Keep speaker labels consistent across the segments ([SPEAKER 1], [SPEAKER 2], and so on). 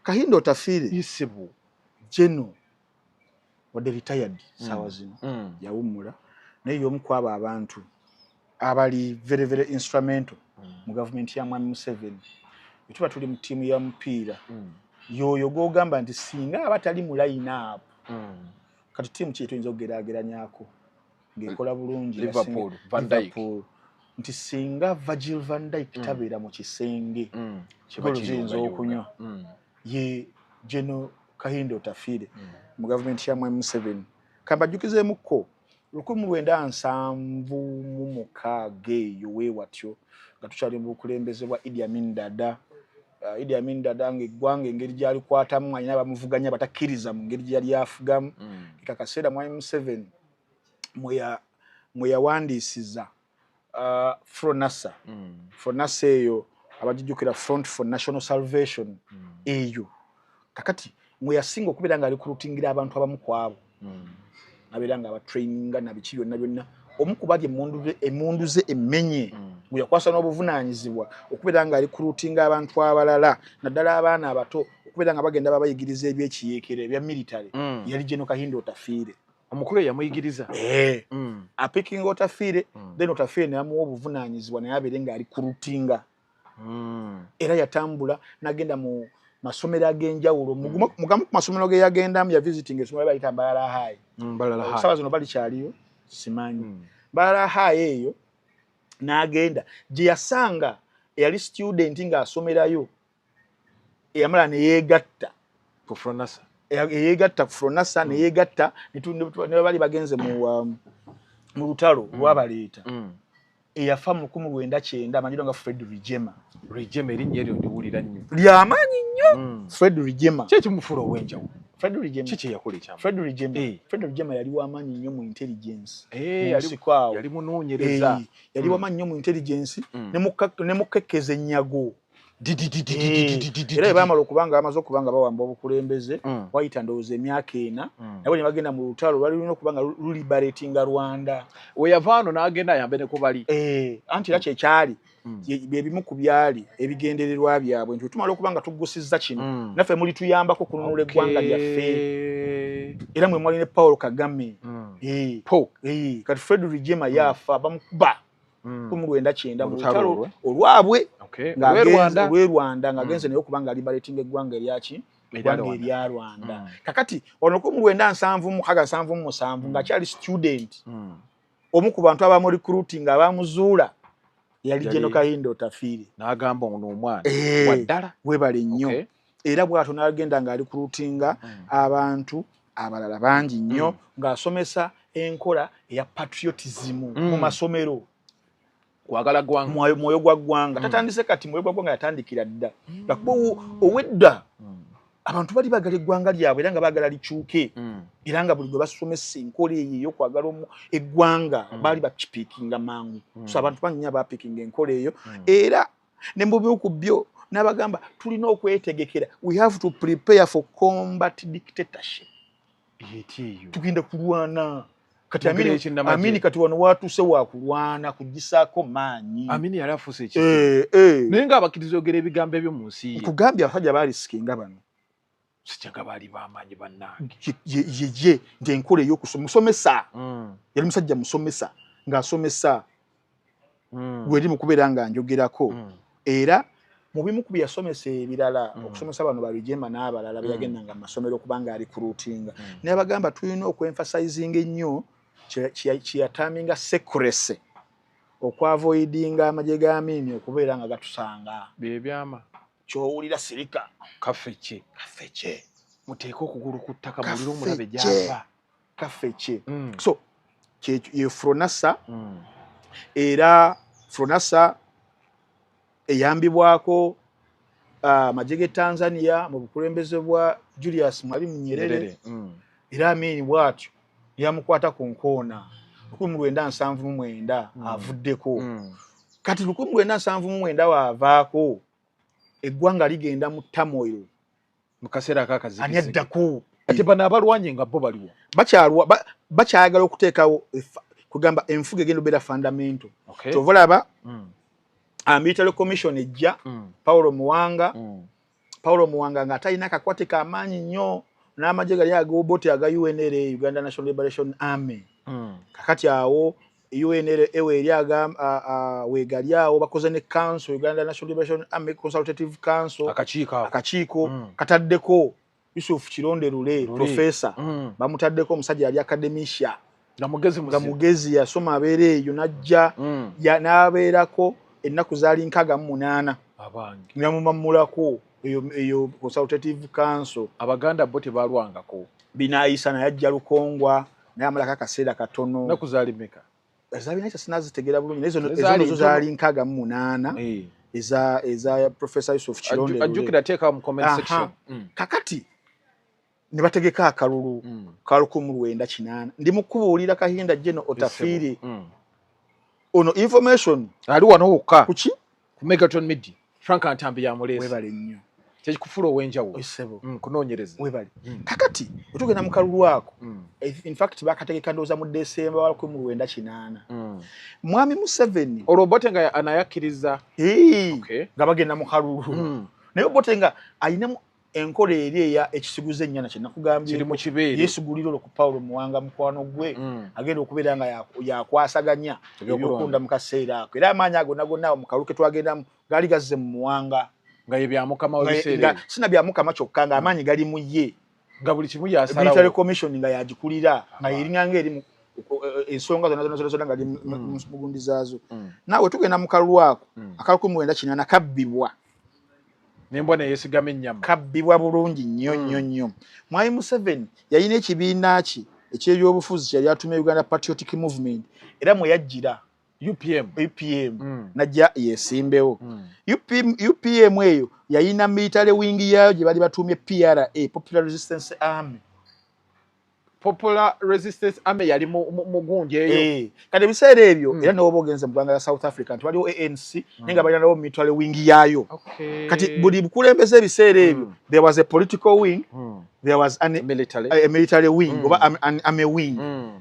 [SPEAKER 1] Kahinda Otafiire.
[SPEAKER 2] Isibu.
[SPEAKER 1] General wadde retired saawa zino, yawummula, naye y'omu ku abo abantu abali very very instrumental mu gavumenti ya Mwami Museveni. Bwe tuba tuli mu ttiimu ya mupiira, yoyo gw'ogamba nti singa aba tali mu line up, kati ttiimu ki tuyinza okugeraageranyako ng'ekola bulungi?
[SPEAKER 2] Liverpool, Van Dijk.
[SPEAKER 1] Liverpool. Nti singa Virgil van Dijk tabeera mu kisenge,
[SPEAKER 2] Kiba
[SPEAKER 1] golo ziyinza
[SPEAKER 2] kiyungayunga.
[SPEAKER 1] okunywa. Ye General Kahinda Otafiire mu gavumenti ya Mwami Museveni. Kambajjukizeemukko, 1976 eyo weewatyo nga tukyali mu bukulembeze bwa Idi Amin Dada. Idi Amin Dada ng'eggwanga engeri gy'alikwatamu, alina abamuvuganya batakkiriza mu ngeri gye yali afugamu. Kakaseera Mwami Museveni mwe yawandiisiza Fronasa. Fronasa eyo abagijjukira, Front for National Salvation eyo. Kakati mwe yasinga okubeera nga arecruitingira abantu abamu ku abo, abeera nga abatraininga nabiki byonna byonna. Omu ku bali emmundu ze emmenye, bwe yakwasa n'obuvunaanyizibwa okubeera nga arecruitinga abantu abalala, naddala abaana abato, okubeera nga bagenda babayigiriza ebyekiyeekero ebya military, yali General Kahinda Otafiire.
[SPEAKER 2] Omukulu eyamuyigiriza.
[SPEAKER 1] Eh. Apickinga Otafiire, then Otafiire neyamuwa obuvunaanyizibwa naye abeere nga arecruitinga. Era yatambula n'agenda mu masomero ag'enjawulo. Mugamu ku masomero ge yagendamu, ya visiting essomero bayita Mbarara High.
[SPEAKER 2] Mbarara High.
[SPEAKER 1] Saawa zino balikyaliyo simanyi. Mbarara High eyo n'agenda gye yasanga eyali student ng'asomerayo, eyamala ne yeegatta
[SPEAKER 2] ku Fronasa.
[SPEAKER 1] Eyeegatta ku Fronasa, ne yeegatta ne bali bagenze mu lutalo lwabaleeta, eyafa mu 1990, amanyiddwa nga Fred Rwigyema.
[SPEAKER 2] Rwigyema, erinnya eryo ndiwulira nnyo.
[SPEAKER 1] Lyamaanyi nnyo. Fred Rwigyema.
[SPEAKER 2] Ki ekimufuula ow'enjawulo?
[SPEAKER 1] Fred Rwigyema.
[SPEAKER 2] Ki kye yakola ekyama?
[SPEAKER 1] Fred Rwigyema. Fred Rwigyema yali wamaanyi nnyo mu intelligence.
[SPEAKER 2] Eh,
[SPEAKER 1] mu nsiko awo.
[SPEAKER 2] Yali munoonyereza.
[SPEAKER 1] Eh, yali wamaanyi nnyo mu intelligence ne mu kkekkeza ennyago. Era bwe baamala okuba nga bamaze okuba nga bawamba obukulembeze, wayita ndowooza emyaka 4, nabo ne bagenda mu lutalo lwali lulina okuba nga luliberatinga Rwanda.
[SPEAKER 2] We yava wano n'agenda ayambe ne ku bali.
[SPEAKER 1] Eh, anti era kyekyali bye bimu ku byali ebigendererwa byabwe, nti tumala okuba nga tuggusizza kino, naffe muli tuyambako kununula eggwanga lyaffe. Era mwe mwali ne Paul Kagame. Eh,
[SPEAKER 2] Po.
[SPEAKER 1] eh, kati Fred Rwigyema yafa bamukuba 1990
[SPEAKER 2] Mu
[SPEAKER 1] mu
[SPEAKER 2] lutalo
[SPEAKER 1] lutalo
[SPEAKER 2] olwo.
[SPEAKER 1] olwabwe
[SPEAKER 2] Olw'e Rwanda.
[SPEAKER 1] Olw'e Rwanda, ng'agenze naye okuba nga liberating eggwanga eryaki?
[SPEAKER 2] Erya
[SPEAKER 1] Eggwanga
[SPEAKER 2] Rwanda.
[SPEAKER 1] erya Rwanda. Kakati ono 1976, 77, ng'akyali student, omu ku bantu abamurecruiting, abamuzuula, yali General Kahinda Otafiire.
[SPEAKER 2] N'agamba ono omwana
[SPEAKER 1] Eh,
[SPEAKER 2] waddala.
[SPEAKER 1] Webale nnyo. Era bw'atyo n'agenda ng'arecruitinga abantu abalala bangi nnyo, ng'asomesa enkola eya patriotism mu masomero.
[SPEAKER 2] Kwagala ggwanga.
[SPEAKER 1] Mwoyo gwa ggwanga. Tatandise kati, mwoyo gwa ggwanga yatandikira dda, lwakuba owedda abantu bali baagala eggwanga lyabwe era nga baagala likyuke, era nga buli gwe basomesa enkola eyo ey'okwagala eggwanga, baali bakipickinga mangu. So abantu bangi nnyo abapickinga enkola eyo. Era ne mu bimu ku byo n'abagamba tulina okwetegekera, we have to prepare for combat dictatorship.
[SPEAKER 2] Eti eyo.
[SPEAKER 1] Tugenda kulwana kati.
[SPEAKER 2] Mu ngeri y'ekinnamagye.
[SPEAKER 1] Amini kati wano watuuse wakulwana kugisaako maanyi.
[SPEAKER 2] Amini yali afuuse ekizibu.
[SPEAKER 1] Eh, eh.
[SPEAKER 2] Naye ng'abakkiriza oyogera ebigambo ebyo mu nsi ye.
[SPEAKER 1] Nkugambye abasajja baarisikinga bano.
[SPEAKER 2] Sikyaga baali b'amaanyi bannange.
[SPEAKER 1] Ye nti enkola ey'okusoma, musomesa, yali musajja musomesa ng'asomesa weri mu kubeera nga njogerako. Era mu bimu ku bye yasomesa ebirala, okusomesa bano ba Rwigyema n'abalala be yagendanga mu masomero okuba nga arecruitinga, naye abagamba tulina okwemphasizinga ennyo kye yaterminga secrecy, okwavoidinga amagye ga Amini okubeera nga gatusanga.
[SPEAKER 2] Byebyama.
[SPEAKER 1] Kyowulira sirika.
[SPEAKER 2] Kaffe ki?
[SPEAKER 1] Kaffe ki?
[SPEAKER 2] Muteeke okugulu ku ttaka mulire omulabe
[SPEAKER 1] Kaffe
[SPEAKER 2] gy'ava.
[SPEAKER 1] Kaffe ki? So ye Fronasa. Era Fronasa eyambibwako amagye g'e Tanzania mu bukulembeze bwa Julius Mwalimu Nyerere.
[SPEAKER 2] Nyerere.
[SPEAKER 1] Era Amini bw'atyo yamukwata ku nkoona 1979, avuddeko. Kati 1979 waavaako, eggwanga ligenda mu turmoil.
[SPEAKER 2] Mu kaseera
[SPEAKER 1] Ani
[SPEAKER 2] akakazikiziki.
[SPEAKER 1] addako?
[SPEAKER 2] Ate bano abalwanye nga bo baliwo?
[SPEAKER 1] Bakyayagala okuteekawo kugamba enfuga egenda obeera fundamental. Kyova olaba military commission ejja, Paulo Muwanga, Paulo Muwanga nga atalina akakwate kamaanyi nnyo n'amagye gali ag'Obote aga UNLA, Uganda National Liberation Army. Kakati awo UNLA eri wegali awo bakoze ne council, Uganda National Liberation Army Consultative Council.
[SPEAKER 2] Akakiiko ako.
[SPEAKER 1] Akakiiko kataddeko Yusuf Kironde Lule, professor. Bamutaddeko, omusajja yali academician.
[SPEAKER 2] Nga mugezi.
[SPEAKER 1] Nga
[SPEAKER 2] muzibu.
[SPEAKER 1] Mugezi, yasoma, abeera eyo najja n'abeerako ennaku zaali 68.
[SPEAKER 2] Abange!
[SPEAKER 1] Namumamulako eyo consultative council.
[SPEAKER 2] Abaganda bo tebalwangako.
[SPEAKER 1] Binaayisa naye ajja Lukongwa, naye amalako akaseera katono.
[SPEAKER 2] Ennaku zaali meka?
[SPEAKER 1] Eza Binaayisa sinazitegeera bulungi, naye
[SPEAKER 2] Zaali
[SPEAKER 1] ezo nazo
[SPEAKER 2] ntono.
[SPEAKER 1] zaali 68 eza Professor Yusuf Kironde Lule.
[SPEAKER 2] Ajjukira, teekawo mu comment section.
[SPEAKER 1] Kakati ne bategeka akalulu ka 1980. Ndi mu kubuulira Kahinda Geno Otafiire. Ono information
[SPEAKER 2] Ali wano wokka.
[SPEAKER 1] Kuki?
[SPEAKER 2] Ku Megaton Media, Frank Ntambi yamuleese.
[SPEAKER 1] Webale nnyo.
[SPEAKER 2] Kyekikufuula ow'enjawulo.
[SPEAKER 1] Esebo.
[SPEAKER 2] Kunoonyereza.
[SPEAKER 1] Webale. Kakati wetugenda mu kalulu ako, in fact bakategeka ndowooza mu Desemba wa 1980. Mwami Museveni
[SPEAKER 2] Olwo Obote nga anayakkiriza.
[SPEAKER 1] Nga bagenda mu kalulu, naye Obote nga ayinamu enkola eri eya ekisiguza ennyana kye nakugambye.
[SPEAKER 2] Kiri mu kibeere.
[SPEAKER 1] Yeesigulira olwo ku Paulo Muwanga, mukwano gwe, agenda okubeera nga yakwasaganya
[SPEAKER 2] ebyokulonda.
[SPEAKER 1] Ebyokulonda mu kaseera ako, era amaanyi ago gonna awo mu kalulu ke twagendamu gaali gazze mu Muwanga.
[SPEAKER 2] Nga ye byamukama w'ebiseera
[SPEAKER 1] nga
[SPEAKER 2] ebyo.
[SPEAKER 1] Sina byamukama kyokka, nga amaanyi gali mu ye.
[SPEAKER 2] Nga buli kimu
[SPEAKER 1] Military
[SPEAKER 2] yasalawo.
[SPEAKER 1] commission nga yagikulira, nga yeringanga eri ensonga zonna zonna zonna zonna nga ali mu gundi zaazo. Naawe tugenda mu kalulu ako aka 1980, kabbibwa.
[SPEAKER 2] Nembwa neyesigama ennyama.
[SPEAKER 1] Kabbibwa bulungi nnyo nnyo nnyo. Mwami Museveni yalina ekibiina kye ekyebyobufuzi kyeyali atumya Uganda Patriotic Movement, era mwe yajjira.
[SPEAKER 2] UPM.
[SPEAKER 1] UPM. Najja yesimbewo. UPM eyo yalina military wing yaayo gye bali batuumye PRA, Popular Resistance Army.
[SPEAKER 2] Popular Resistance Army yali mu gundi eyo.
[SPEAKER 1] Kati ebiseera ebyo, era newoba ogenze mu ggwanga lya South Africa nti waliwo ANC, naye nga balina nawo military wing yaayo. Kati buli bukulembeze ebiseera ebyo, there was a political wing, there was
[SPEAKER 2] military.
[SPEAKER 1] a military wing oba an army wing.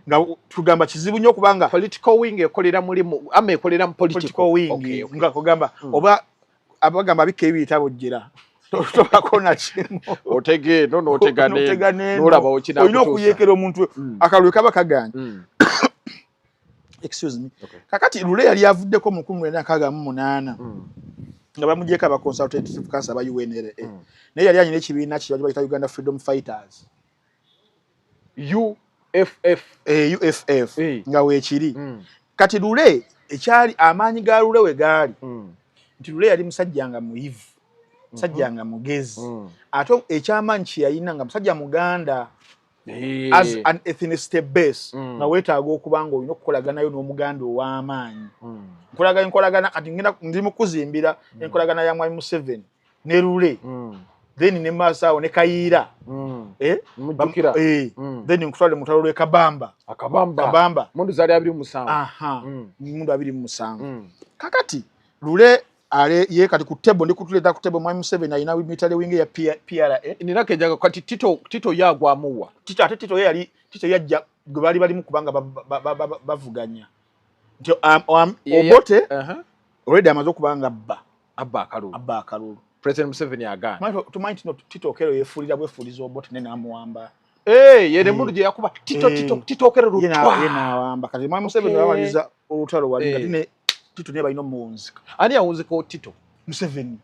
[SPEAKER 1] Nga tugamba kizibu nnyo okubanga
[SPEAKER 2] political wing ekolera mulimu, army ekolera mu political,
[SPEAKER 1] political wing.
[SPEAKER 2] Okay.
[SPEAKER 1] Nga kugamba oba abagamba bika ebiyitabo jjera tobako nakimu.
[SPEAKER 2] Otege no notega
[SPEAKER 1] N'otega
[SPEAKER 2] neno
[SPEAKER 1] n'eno.
[SPEAKER 2] nolaba
[SPEAKER 1] Olina
[SPEAKER 2] okinakutuusa.
[SPEAKER 1] okuyeekera omuntu akalulu kaba kaganye. Excuse me. Kakati Lule yali avuddeko mu 1968 nga bamugyeko aba consultative council aba UNLA, naye yali alina ekibiina kye bali bayita Uganda Freedom Fighters.
[SPEAKER 2] UFF.
[SPEAKER 1] UFF. Nga weekiri. Kati Lule ekyali amaanyi ga Lule we gaali nti Lule yali musajja nga muyivu, musajja nga mugezi, ate ekyamaanyi kye yalina nga musajja muganda. As an ethnicity base, nga weetaaga okuba nga olina okukolaganayo n'omuganda ow'amaanyi. Nkolagana enkolagana kati ngenda ndi mu kuzimbira enkolagana ya Mwami Museveni ne Lule, then ne maaso awo ne Kayiira.
[SPEAKER 2] Mujjukira.
[SPEAKER 1] Then nkutwale mutalo lw'e Kabamba.
[SPEAKER 2] Akabamba.
[SPEAKER 1] Kabamba.
[SPEAKER 2] Mundu zaali 27.
[SPEAKER 1] Aha. Mundu 27. Kakati Lule ale ye kati ku table, ndi kutuleeta ku table, Mwami Museveni alina military wing ya PRA.
[SPEAKER 2] Nina kenjaga kati Tito yagwamuwa.
[SPEAKER 1] Tito, ate Tito ye yali, Tito yajja gwe baali balimu kubanga bavuganya nti Obote already amaze okuba nga abba.
[SPEAKER 2] Abba akalulu.
[SPEAKER 1] Abba akalulu.
[SPEAKER 2] President Museveni agaana.
[SPEAKER 1] Tumanyi nti no Tito Okello yeefuulira bwefuuliza Obote ne n'amuwamba.
[SPEAKER 2] Eh, ye ne mundu gye yakuba Tito. Tito Okello
[SPEAKER 1] Ye
[SPEAKER 2] lutwa.
[SPEAKER 1] Ye n'awamba. Kati Mwami Museveni bamaliza olutalo wali nga ne Tito naye balina omuwunzika.
[SPEAKER 2] Ani yawunzika Tito?
[SPEAKER 1] Museveni.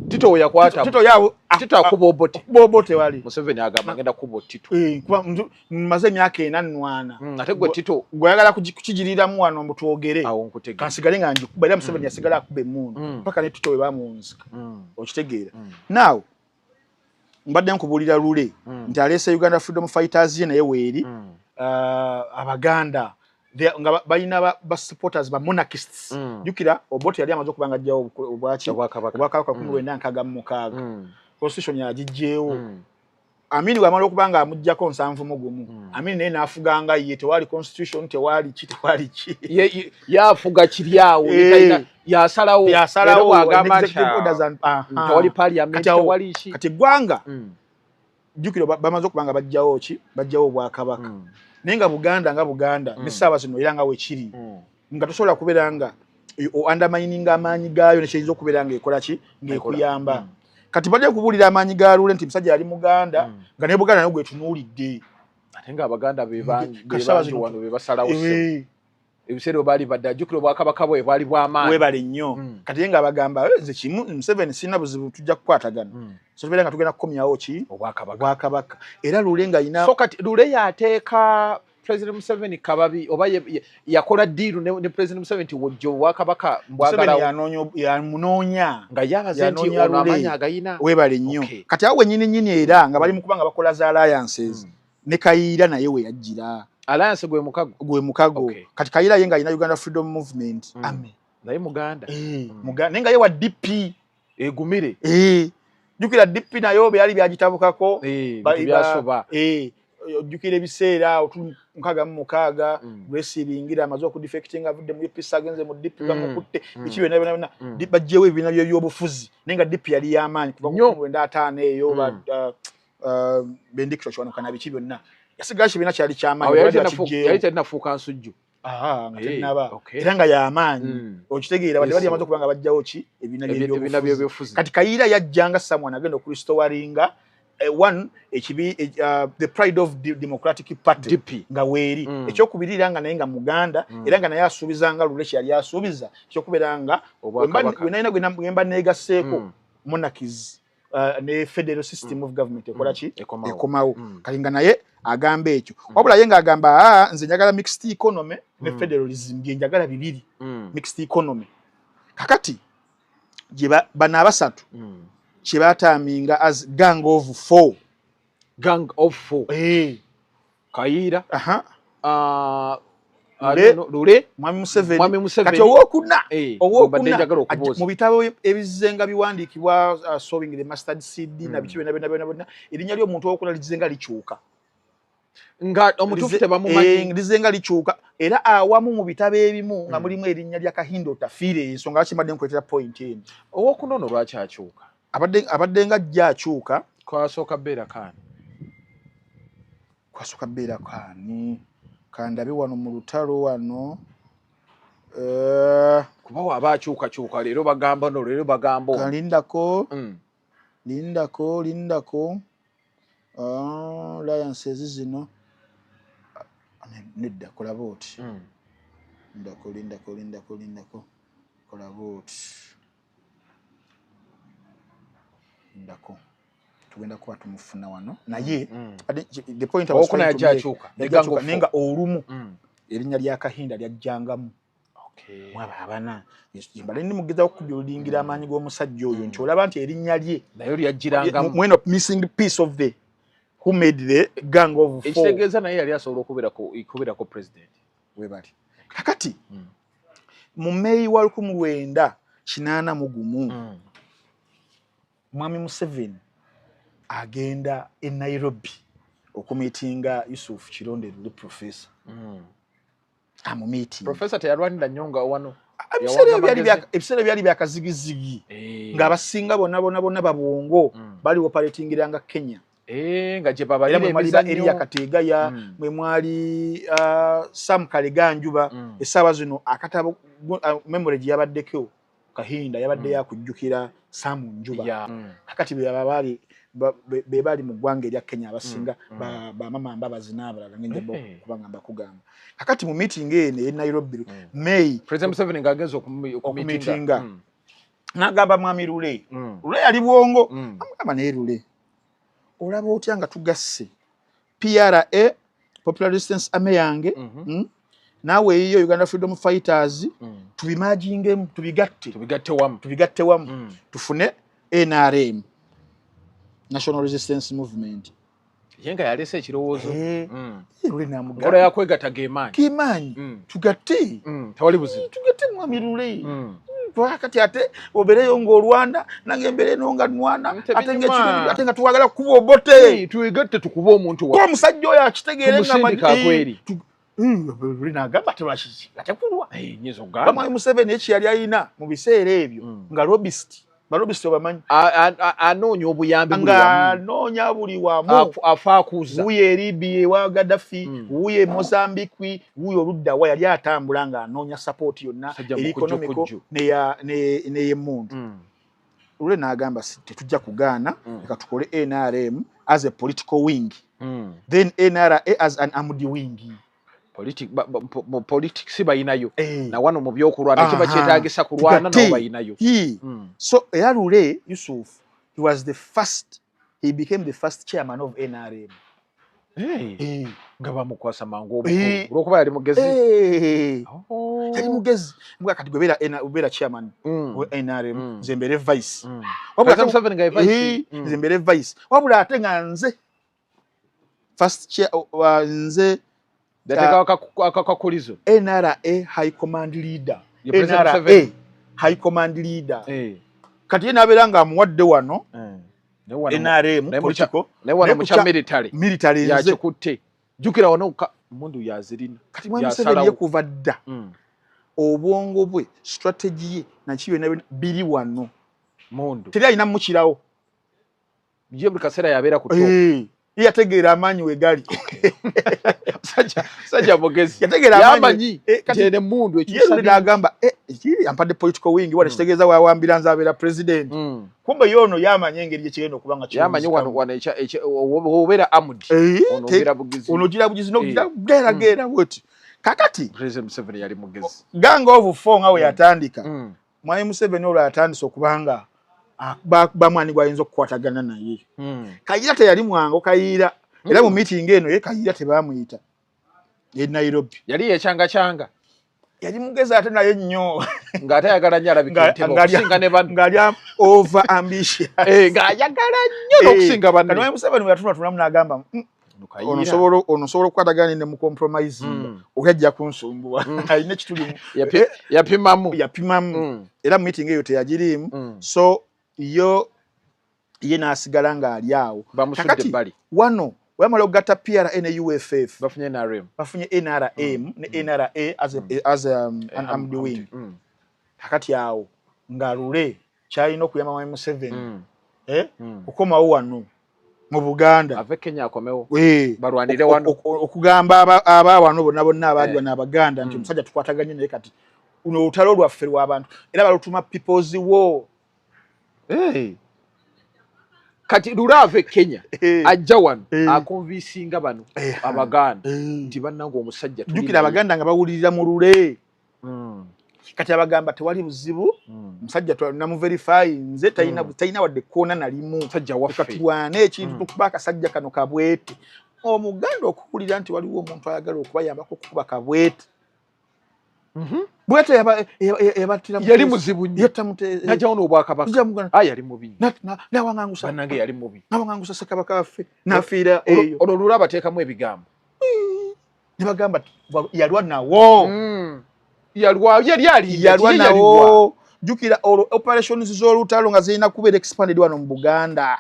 [SPEAKER 2] Tito we yakwata.
[SPEAKER 1] Tito yawo
[SPEAKER 2] Tito akuba Obote.
[SPEAKER 1] Akuba Obote wali.
[SPEAKER 2] Museveni agamba ngenda kuba Tito.
[SPEAKER 1] Kuba mmaze emyaka 4 nnwana.
[SPEAKER 2] Ate gwe Tito
[SPEAKER 1] gwe oyagala kukigiriramu wano mbu twogere.
[SPEAKER 2] Awo nkutegere.
[SPEAKER 1] Kansigale nga njikuba, era Museveni yasigala akuba emmundu paka ne Tito we bamuwunzika. Okitegeera. Now mbadde nkubuulira Lule nti aleese Uganda Freedom Fighters ye naye weeri. Abaganda nga balina ba supporters ba monarchists. Jjukira Obote yali amaze okuba nga ajjawo obwaki
[SPEAKER 2] Obwakabaka.
[SPEAKER 1] Obwakabaka 1966. Constitution yagiggyewo. Amini bw'amala okuba nga amuggyako 71, Amini naye n'afuganga ye, tewali constitution, tewali ki, tewali ki.
[SPEAKER 2] Yafuga kiri awo, yasalawo.
[SPEAKER 1] Yasalawo.
[SPEAKER 2] Era bw'agamba nti,
[SPEAKER 1] executive orders and
[SPEAKER 2] tewali parliament,
[SPEAKER 1] Kati awo-
[SPEAKER 2] tewali ki.
[SPEAKER 1] Kati eggwanga, jjukira bamaze okuba nga bajjawo ki, bajjawo obwakabaka, naye nga Buganda nga Buganda n'essaawa zino era nga wekiri, nga tosobola kubeera nga undermininga amaanyi gaayo nekyeyinza okubeera nga ekola ki, ng'ekuyamba. Kati bajja kubuulira amaanyi ga Lule nti musajja yali Muganda, nga ne Buganda nayo gwetunuulidde.
[SPEAKER 2] Ate nga Abaganda be bangi wano be basalawo. Ebiseera baali badde ajjukira obwakabaka bwe bwali bw'amaanyi.
[SPEAKER 1] Webale nnyo. Kati ye nga abagamba nze kimu Museveni sirina buzibu, tujja kukwatagana. So tubeera nga tugenda kukomyawo ki? Obwakabaka. Era Lule nga yina.
[SPEAKER 2] So kati Lule yateeka President Museveni kababi oba yakola deal ne President Museveni nti wojja obwakabaka
[SPEAKER 1] mbwagala. Museveni yamunoonya.
[SPEAKER 2] Nga yabaze nti ono amaanyi agayina.
[SPEAKER 1] Webale nnyo. Kati awo wennyini nnyini era nga bali mu kuba nga bakola za alliances. Ne Kayiira naye we yajjira.
[SPEAKER 2] Alliance gwe mukago.
[SPEAKER 1] Gwe mukago. Kati Kayiira ye nga alina Uganda Freedom Movement. Ame.
[SPEAKER 2] Naye Muganda.
[SPEAKER 1] Muganda. Naye nga ye wa DP.
[SPEAKER 2] Egumire.
[SPEAKER 1] Jjukira DP nayo byali byagitabukako.
[SPEAKER 2] Byasoba.
[SPEAKER 1] Ojjukira ebiseera 66 Grace Ibingira amaze okudefectinga avudde mu UPC agenze mu DP bamukutte biki byonna byonna baggyewo ebibiina by'ebyobufuzi naye nga DP yali y'amaanyi kuva ku 95 eyo Benedicto Kiwanuka na biki byonna yasigala kibiina kyali ky'amaanyi.
[SPEAKER 2] Yali talinafuuka nsujju.
[SPEAKER 1] Nga tennaba era nga y'amaanyi okitegeera badde bali amaze okuba nga baggyawo ki ebibiina by'ebyobufuzi. Kati Kayiira yajjanga someone agenda okurestoringa one ekibi the pride of the Democratic Party
[SPEAKER 2] DP
[SPEAKER 1] nga weeri. Ekyokubiri era nga naye nga Muganda era nga naye asuubiza nga Lule kyeyali asuubiza ekyokubeera nga wenalina gwe mba neegasseeko monarchies ne federal system of government ekola ki ekomawo. Kati nga naye agamba ekyo wabula ye ng'agamba nze njagala mixed economy ne federalism bye njagala bibiri mixed economy. Kakati gye bano abasatu kye baterminga as gang of four.
[SPEAKER 2] Gang of four. Kayiira. Lule.
[SPEAKER 1] Mwami Museveni. Kati owokuna mu bitabo ebizzenga biwandiikibwa Sowing the Mustard Seed na biki byonna byonna byonna erinnya ly'omuntu owokuna lizzenga likyuka.
[SPEAKER 2] Nga omutuufu tebamumanyi.
[SPEAKER 1] Lizzenga likyuka era awamu mu bitabo ebimu nga mulimu erinnya lya Kahinda Otafiire ensonga lwaki mbadde nkuleetera point eno.
[SPEAKER 2] Owokuna ono lwaki akyuka?
[SPEAKER 1] Abadde nga ajja akyuka.
[SPEAKER 2] Kwasooka bbeera kaani?
[SPEAKER 1] Kwasooka bbeera kaani? Kandabe wano mu lutalo wano.
[SPEAKER 2] Kuba waaba akyukakyuka leero bagamba no leero bagamba ono.
[SPEAKER 1] Lindako. Lindako. Alliances zino. Nedda kola bw'oti. Lindako. Kola bw'oti. Lindako. Tugenda kuba tumufuna wano. Naye the point I was trying to make naye nga olumu erinnya lya Kahinda lyajjangamu. Mwaba abana mbale ndi mugezaako okubuildingira amaanyi g'omusajja oyo nti olaba nti erinnya lye
[SPEAKER 2] naye lyajjirangamu.
[SPEAKER 1] Mweno missing piece of the who made the gang of four.
[SPEAKER 2] Ekitegeeza naye yali asobola okubeerako president.
[SPEAKER 1] Webali. Kakati mu May wa 1981 Mwami Museveni agenda e Nairobi okumiitinga Yusuf Kironde Lule professor. Amumiitinga.
[SPEAKER 2] Professor teyalwanira nnyo nga wano.
[SPEAKER 1] Ebiseera byali byakazigizigi ng'abasinga bonna bonna bonna babwongo bali operatingiranga Kenya.
[SPEAKER 2] Nga gye babalira
[SPEAKER 1] emizannyo. Eria Kategaya, mwe mwali Sam Kaleganjuba essaawa zino akatabo memory gye yabaddeko Kahinda yabadde yakujjukira Sam Njuba. Kakati be bali mu ggwanga erya Kenya abasinga bamama Mbabazi n'abalala ngenja kubanga mbakugamba. Kakati mu meeting eno e Nairobi May
[SPEAKER 2] President Museveni ng'agenze okumiitinga
[SPEAKER 1] n'agamba Mwami Lule. Lule yali bwongo amugamba naye Lule olaba otya nga tugasse PRA Popular Resistance Army yange naawe eyiyo Uganda Freedom Fighters tubimagingemu tubigatte wamu tufune NRM National Resistance Movement.
[SPEAKER 2] Ye nga yalese ekirowoozo.
[SPEAKER 1] Lule n'amugamba.
[SPEAKER 2] Nkola ya kwegatta g'emaanyi.
[SPEAKER 1] G'emaanyi. Tugatte.
[SPEAKER 2] Tewali buzibu.
[SPEAKER 1] Tugatte Mwami Lule. Kati ate obeereyo ng'olwana nange mbeere eno nga nnwana ate nga tuwagala kukuba Obote.
[SPEAKER 2] Tugatte tukube omuntu
[SPEAKER 1] wa. Omusajja oyo akitegeere nga Lule n'agamba tewakiki nga tekulwa.
[SPEAKER 2] Nnyinza okugamba.
[SPEAKER 1] Mwami Museveni ekyo yali alina mu biseera ebyo nga lobbyist. Balobbyist obamanyi.
[SPEAKER 2] Anoonya obuyambi buli wamu.
[SPEAKER 1] Ng'anoonya buli wamu.
[SPEAKER 2] Afa akuza.
[SPEAKER 1] Wuuyo e Libya ewa Gaddafi, wuuyo e Mozambique, wuuyo oludda wa yali atambula ng'anoonya support yonna
[SPEAKER 2] Musajja
[SPEAKER 1] eri
[SPEAKER 2] mukujju
[SPEAKER 1] economical
[SPEAKER 2] kujju.
[SPEAKER 1] n'ey'emmundu. Lule n'agamba, "Tetujja kugaana, leka tukole NRM as a political wing, then NRA as an armed wing."
[SPEAKER 2] Mu politics bayinayo, na wano mu byokulwana kiba kyetaagisa kulwana, nabo bayinayo.
[SPEAKER 1] So era Lule Yusuf, he was the first, he became the first chairman of NRM.
[SPEAKER 2] Hey. Nga bamukwasa mangu obukulu olwokuba yali mugezi.
[SPEAKER 1] Oh. Yali mugezi. Mbwa kati gwe beera chairman wa NRM, nze mbeere vice. Nze mbeere vice, wabula ate nga nze first chair, nze
[SPEAKER 2] Akakulizo.
[SPEAKER 1] NRA high command leader, NRA high command leader. Kati ye nabeera nga amuwadde wano NRM political,
[SPEAKER 2] naye wano mu military
[SPEAKER 1] military.
[SPEAKER 2] Yakikutte. Jjukira wano mundu yazirina.
[SPEAKER 1] Kati Mwami Museveni ye kuva dda obwongo bwe, strategy ye naki byonna biri wano.
[SPEAKER 2] Mundu.
[SPEAKER 1] Teri alina mukirawo.
[SPEAKER 2] Ye buli kaseera yabeera ku
[SPEAKER 1] top. Ye yategeera amaanyi we gali.
[SPEAKER 2] Sajja mugezi.
[SPEAKER 1] Yategeera
[SPEAKER 2] amaanyi kyene mundu.
[SPEAKER 1] Ekyo n'agamba, "Ampadde political wing wano, kitegeeza wawambira nze abeera president." Kumbe ye ono yamanyi engeri gyekigenda okuba nga
[SPEAKER 2] yamanyi wano wano obeera armed, ono ogira bugizi,
[SPEAKER 1] ono ogira bugizi nogira gerageera bweti. Kakati
[SPEAKER 2] President Museveni yali mugezi.
[SPEAKER 1] Gang of Four nga we yatandika, Mwami Museveni olwo yatandise okubanga bamwani gwayinza okukwatagana naye. Kayiira teyali mwangu. Kayiira era mu meeting eno ye Kayiira tebamuyita e Nairobi.
[SPEAKER 2] Yali yekyanga.
[SPEAKER 1] Yali mugezi ate naye nnyo.
[SPEAKER 2] Ng'ate ayagala nnyo, alabika entebe okusinga ne banne.
[SPEAKER 1] Ng'ali over ambitious.
[SPEAKER 2] Ng'ayagala nnyo n'okusinga banne.
[SPEAKER 1] Kati Mwami Museveni bwe yatunula n'agamba, "Ono osobola okukwatagana ne mu compromising, oli ajja kunsumbuwa, alina ekitulimu."
[SPEAKER 2] Yapimamu.
[SPEAKER 1] Yapimamu, era mu meeting eyo teyagiriimu. So yo ye n'asigala ng'ali awo.
[SPEAKER 2] Kakati
[SPEAKER 1] wano weyamala okugatta PRA ne UFF,
[SPEAKER 2] bafunye NRM.
[SPEAKER 1] Bafunye NRM ne NRA as an armed wing. Kakati awo nga Lule kyalina okuyamba Mwami Museveni kukomawo wano mu Buganda.
[SPEAKER 2] Ave Kenya akomewo. Balwanire wano.
[SPEAKER 1] Okugamba aba wano bonna bonna abaali wano Abaganda nti omusajja tukwataganye naye, kati luno olutalo lwaffe lw'abantu, era balutuma People's War.
[SPEAKER 2] Kati Lule ava e Kenya, ajja wano aconvincinga bano Abaganda nti bannange omusajja.
[SPEAKER 1] Jjukira Abaganda nga bawulirira mu Lule. Kati abagamba tewali buzibu, musajja namuverify nze, talina wadde koona nalimu, tulwane ekintu, tukuba akasajja kano kabwete. Omuganda okuwulira nti waliwo omuntu ayagala okubayambako okukuba kabwete, bwete yabattira.
[SPEAKER 2] Yali muzibu nnyo, najjawo n'obwakabaka. Yali mubi.
[SPEAKER 1] Nawaŋangusa.
[SPEAKER 2] Bannange yali mubi.
[SPEAKER 1] Nawaŋangusa ssekabaka waffe nafiira eyo.
[SPEAKER 2] Olwo Lule abateekamu ebigambo.
[SPEAKER 1] Ne bagamba yalwa nawo.
[SPEAKER 2] Yalwa, yali ali
[SPEAKER 1] yalwa nawo. Jjukira olwo operations z'olutalo nga zirina kubeera expanded wano mu Buganda.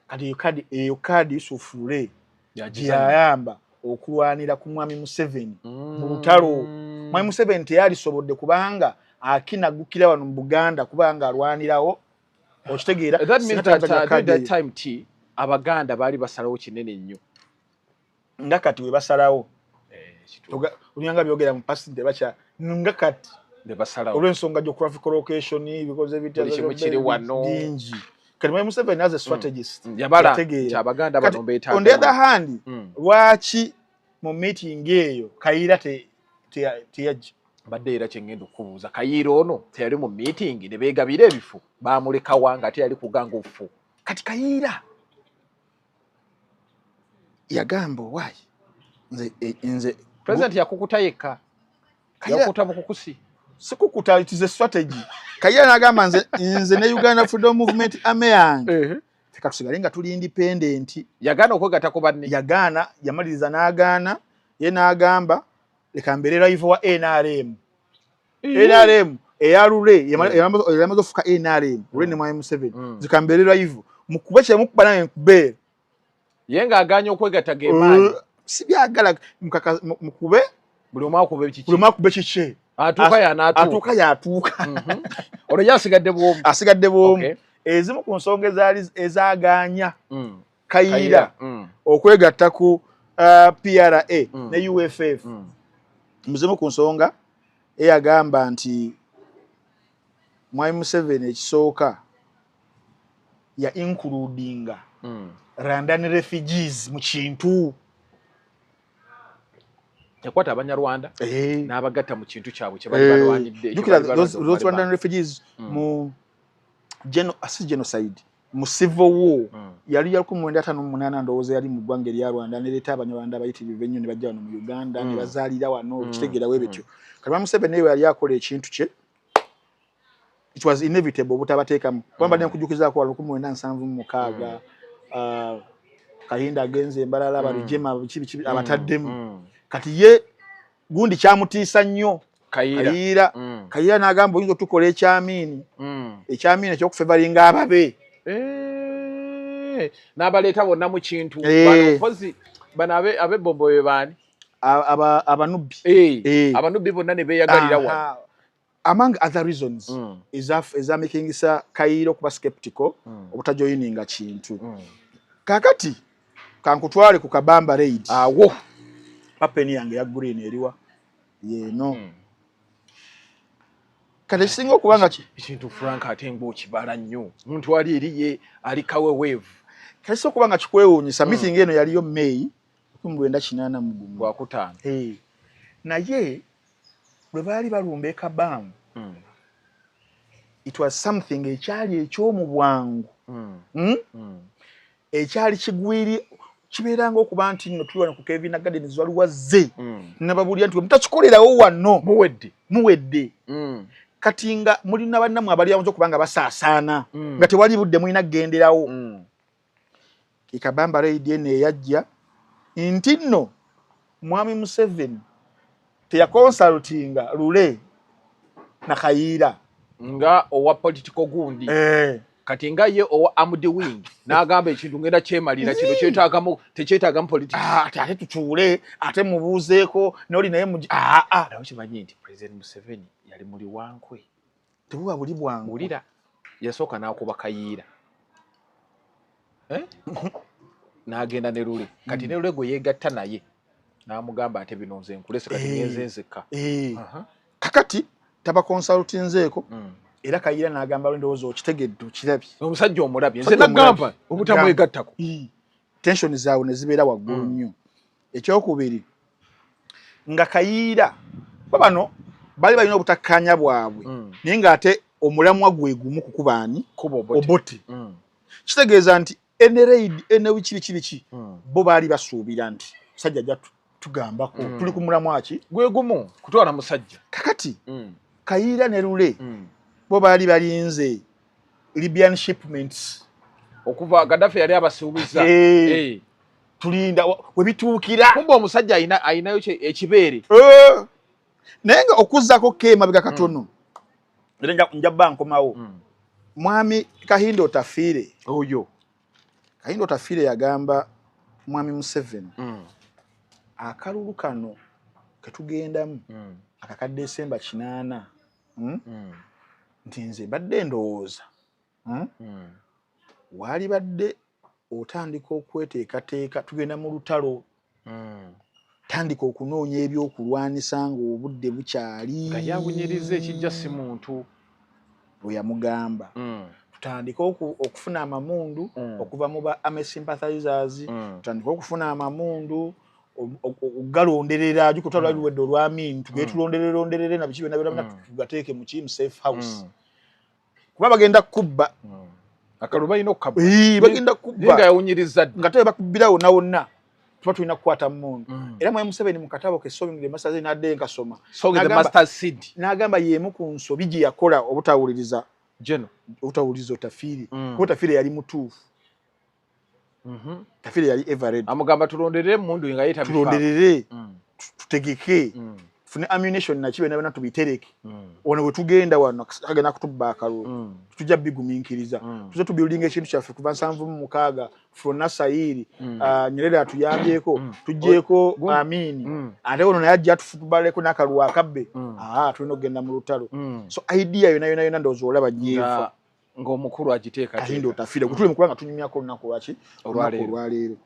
[SPEAKER 1] Kati eyo kadi Yusufu Lule gyeyayamba okulwanira ku Mwami Museveni mu lutalo. Mwami Museveni teyalisobodde kubanga akinagukira wano mu Buganda kubanga alwanirawo, okitegeera?
[SPEAKER 2] Abaganda baali basalawo kinene nnyo.
[SPEAKER 1] Nga kati we basalawo, olyanga byogera mu past tebakya, nga kati olw'ensonga geographical location, bikoze
[SPEAKER 2] bitya
[SPEAKER 1] bingi. Kati Mwami Museveni as a strategist
[SPEAKER 2] yabala Abaganda bano
[SPEAKER 1] beetaaga. On the other hand, lwaki mu meeting eyo Kayiira teyajja?
[SPEAKER 2] Mbadde era kyengenda okubuuza, Kayiira ono teyali mu meeting ne beegabira ebifo? Baamulekawa nga ate yali kuganga obufu?
[SPEAKER 1] Kati Kayiira yagamba, "Owaayi nze nze
[SPEAKER 2] President yakukuta yekka, yakukuta bukukusi.
[SPEAKER 1] Sikukuta, it is a strategy. Kayiira n'agamba, Nze ne Uganda Freedom Movement army yange, feka tusigale nga tuli independent."
[SPEAKER 2] Yagaana okwegatta ku banne.
[SPEAKER 1] Yagaana, yamaliriza n'agaana. Ye n'agamba, "Leka mbeere rival wa NRM." NRM eya Lule yamaze ofuka NRM, Lule ne Mwami Museveni. "Zika mbeere rival, mukube kyemukuba, nange nkubeere."
[SPEAKER 2] Ye ng'agaanye okwegatta gemaanyi.
[SPEAKER 1] Sibyagala, mukube.
[SPEAKER 2] Buli omu akube kiki.
[SPEAKER 1] Buli omu akube kiki.
[SPEAKER 2] Atuuka yanaatuuka.
[SPEAKER 1] Atuuka yatuuka.
[SPEAKER 2] Olwo ye asigadde bwomu.
[SPEAKER 1] Asigadde bwomu. Ezimu ku nsonga ezaali ezagaanya Kayiira okwegatta ku PRA ne UFF, muzimu ku nsonga eyagamba nti Mwami Museveni ekisooka ya includinga Rwandan refugees mu kintu.
[SPEAKER 2] Yakwata Abanyarwanda n'abagatta mu kintu kyabwe kye bali balwanidde.
[SPEAKER 1] Jjukira those Rwandan refugees mu si genocide, mu civil war yali ya 1958, ndowooza yali mu ggwanga erya Rwanda, nereeta Abanyarwanda abayitirivu ennyo ne bajja wano mu Uganda ne bazaalira wano. Kitegeerawo ebityo. Kati Mwami Museveni eyo yali akola ekintu kye, it was inevitable obutabateekamu, kuba mbadde nkujjukizaako wano 1976, Kahinda agenze embalala, Barugema, biki biki, abataddemu. Kati ye gundi kyamutiisa nnyo.
[SPEAKER 2] Kayiira.
[SPEAKER 1] Kayiira n'agamba, oyinza otukola ekyamiini, ekyamiini ekyokufavouringa ababe.
[SPEAKER 2] Eh, n'abaleeta bonna mu kintu. Bano mpozi bano ab'ebombo be baani?
[SPEAKER 1] Abanubbi.
[SPEAKER 2] Abanubbi bonna ne beeyagalira wano.
[SPEAKER 1] Among other reasons ezamakingisa Kayiira okuba skeptical obutajoyininga kintu. Kakati kankutwale ku Kabamba raid.
[SPEAKER 2] Awo.
[SPEAKER 1] Papeni yange ya green eriwa yeeno. Kati ekisinga okuba nga
[SPEAKER 2] ekintu, Frank, ate ng'okibala nnyo, omuntu ali eri ye ali kaweweevu.
[SPEAKER 1] Kati ekisinga okuba nga kikwewuunyisa, meeting eno yaliyo May 1981.
[SPEAKER 2] Gwakutaano.
[SPEAKER 1] Naye lwe baali balumba e Kabamba, it was something ekyali ekyomu bwangu, Ekyali kigwiri kibeeranga okuba nti nno tuli wano ku Kevina Gardens, waliwo azze nababuulira nti mutakikolerawo wano,
[SPEAKER 2] muwedde.
[SPEAKER 1] Muwedde. Kati nga mulina bannammwe abali awo okuba nga basaasaana, nga tewali budde, mulina kugenderawo. Ekabamba raid eno eyajja nti nno Mwami Museveni teyaconsultinga Lule na Kayiira.
[SPEAKER 2] Nga owa political gundi. Kati nga ye owa armed wing n'agamba ekintu ngenda kyemalira, kino kyetaagamu tekyetaagamu politics.
[SPEAKER 1] Ah, ate tutuule, ate mubuuzeeko noli naye mugi aa.
[SPEAKER 2] Naye kimanyi nti President Museveni yali muli wankwe.
[SPEAKER 1] Tebuba buli bwangu.
[SPEAKER 2] Wulira, yasooka n'akuba Kayiira, eh? N'agenda ne Lule. Kati ne Lule gwe yeegatta naye n'amugamba ate bino nze nkulese, kati ngenze nzekka.
[SPEAKER 1] Kakati tabaconsultinzeeko. Era Kayiira n'agamba, ndowooza okitegedde, okirabye.
[SPEAKER 2] Omusajja omulabye, nze nagamba obutamwegattako.
[SPEAKER 1] Tension zaabwe ne zibeera waggulu nnyo. Ekyokubiri, nga Kayiira ba bano bali balina obutakkaanya bwabwe, naye ng'ate omulamwa gwe gumu, kukubaani?
[SPEAKER 2] Kuba Obote.
[SPEAKER 1] Obote. Kitegeeza nti ene raid ene biki biki biki, bo baali basuubira nti musajja ajja tugambako tuli ku mulamwa ki?
[SPEAKER 2] Gwe gumu, kutwala musajja.
[SPEAKER 1] Kakati Kayiira ne Lule bo baali balinze Libyan shipments.
[SPEAKER 2] Okuva Gaddafi yali abasuubiza.
[SPEAKER 1] Tulinda webituukira.
[SPEAKER 2] Kumbe omusajja ayinayo ekibeere.
[SPEAKER 1] Naye nga okuzzaako ke emabega katono, era nja bba nkomawo. Mwami Kahinda Otafiire,
[SPEAKER 2] oyo
[SPEAKER 1] Kahinda Otafiire yagamba Mwami Museveni, akalulu kano ketugendamu akaka Desemba 8, Nti nze mbadde ndowooza, Waali badde otandika okweteekateeka, tugenda mu lutalo, tandika okunoonya ebyokulwanisa ng'obudde bukyali.
[SPEAKER 2] Nga yawunyiriza ekijja si muntu.
[SPEAKER 1] Bwe yamugamba, tutandike okufuna amamundu okuva mu ba army sympathizers, tutandike okufuna amamundu okugalonderera, jukutwala luwedde olw'Amin, tugende tulonderere londerere na biki byonna byonna, tugateeke mu ki, mu safe house, kuba bagenda kubba.
[SPEAKER 2] Akalulu balina okukabba.
[SPEAKER 1] Bagenda kubba.
[SPEAKER 2] Nga yawunyiriza dda.
[SPEAKER 1] Nga tebe bakubbira wonna wonna, tuba tulina kukwata mundu. Era Mwami Museveni mu katabo ke Sowing the Mustard, nadde nkasoma,
[SPEAKER 2] Sowing the Mustard Seed,
[SPEAKER 1] n'agamba y'emu ku nsobi gye yakola obutawuliriza
[SPEAKER 2] Geno
[SPEAKER 1] obutawuliriza Otafiire, kuba Otafiire yali mutuufu. Otafiire yali ever ready.
[SPEAKER 2] Amugamba tulonderere emundu nga ye
[SPEAKER 1] tulonderere, tutegeke, tufune ammunition naki byonna byonna tubitereke. Wano bwe tugenda wano kagenda kutubba akalulu, tujja bigumiikiriza. Tuze tubuildinga ekintu kyaffe kuva 76, Frona Sayiri, Nyerere atuyambyeko, tugyeko Amini, ate ono naye ajja tufutubaleko n'akalulu akabbe. Tulina okugenda mu lutalo. So idea yona yona yona ndowooza olaba gyefa.
[SPEAKER 2] Ng'omukulu agiteeka.
[SPEAKER 1] Kahinda Otafiire gwe tuli mu kuba nga tunyumyako olunaku lwaki? Olunaku olwaleero.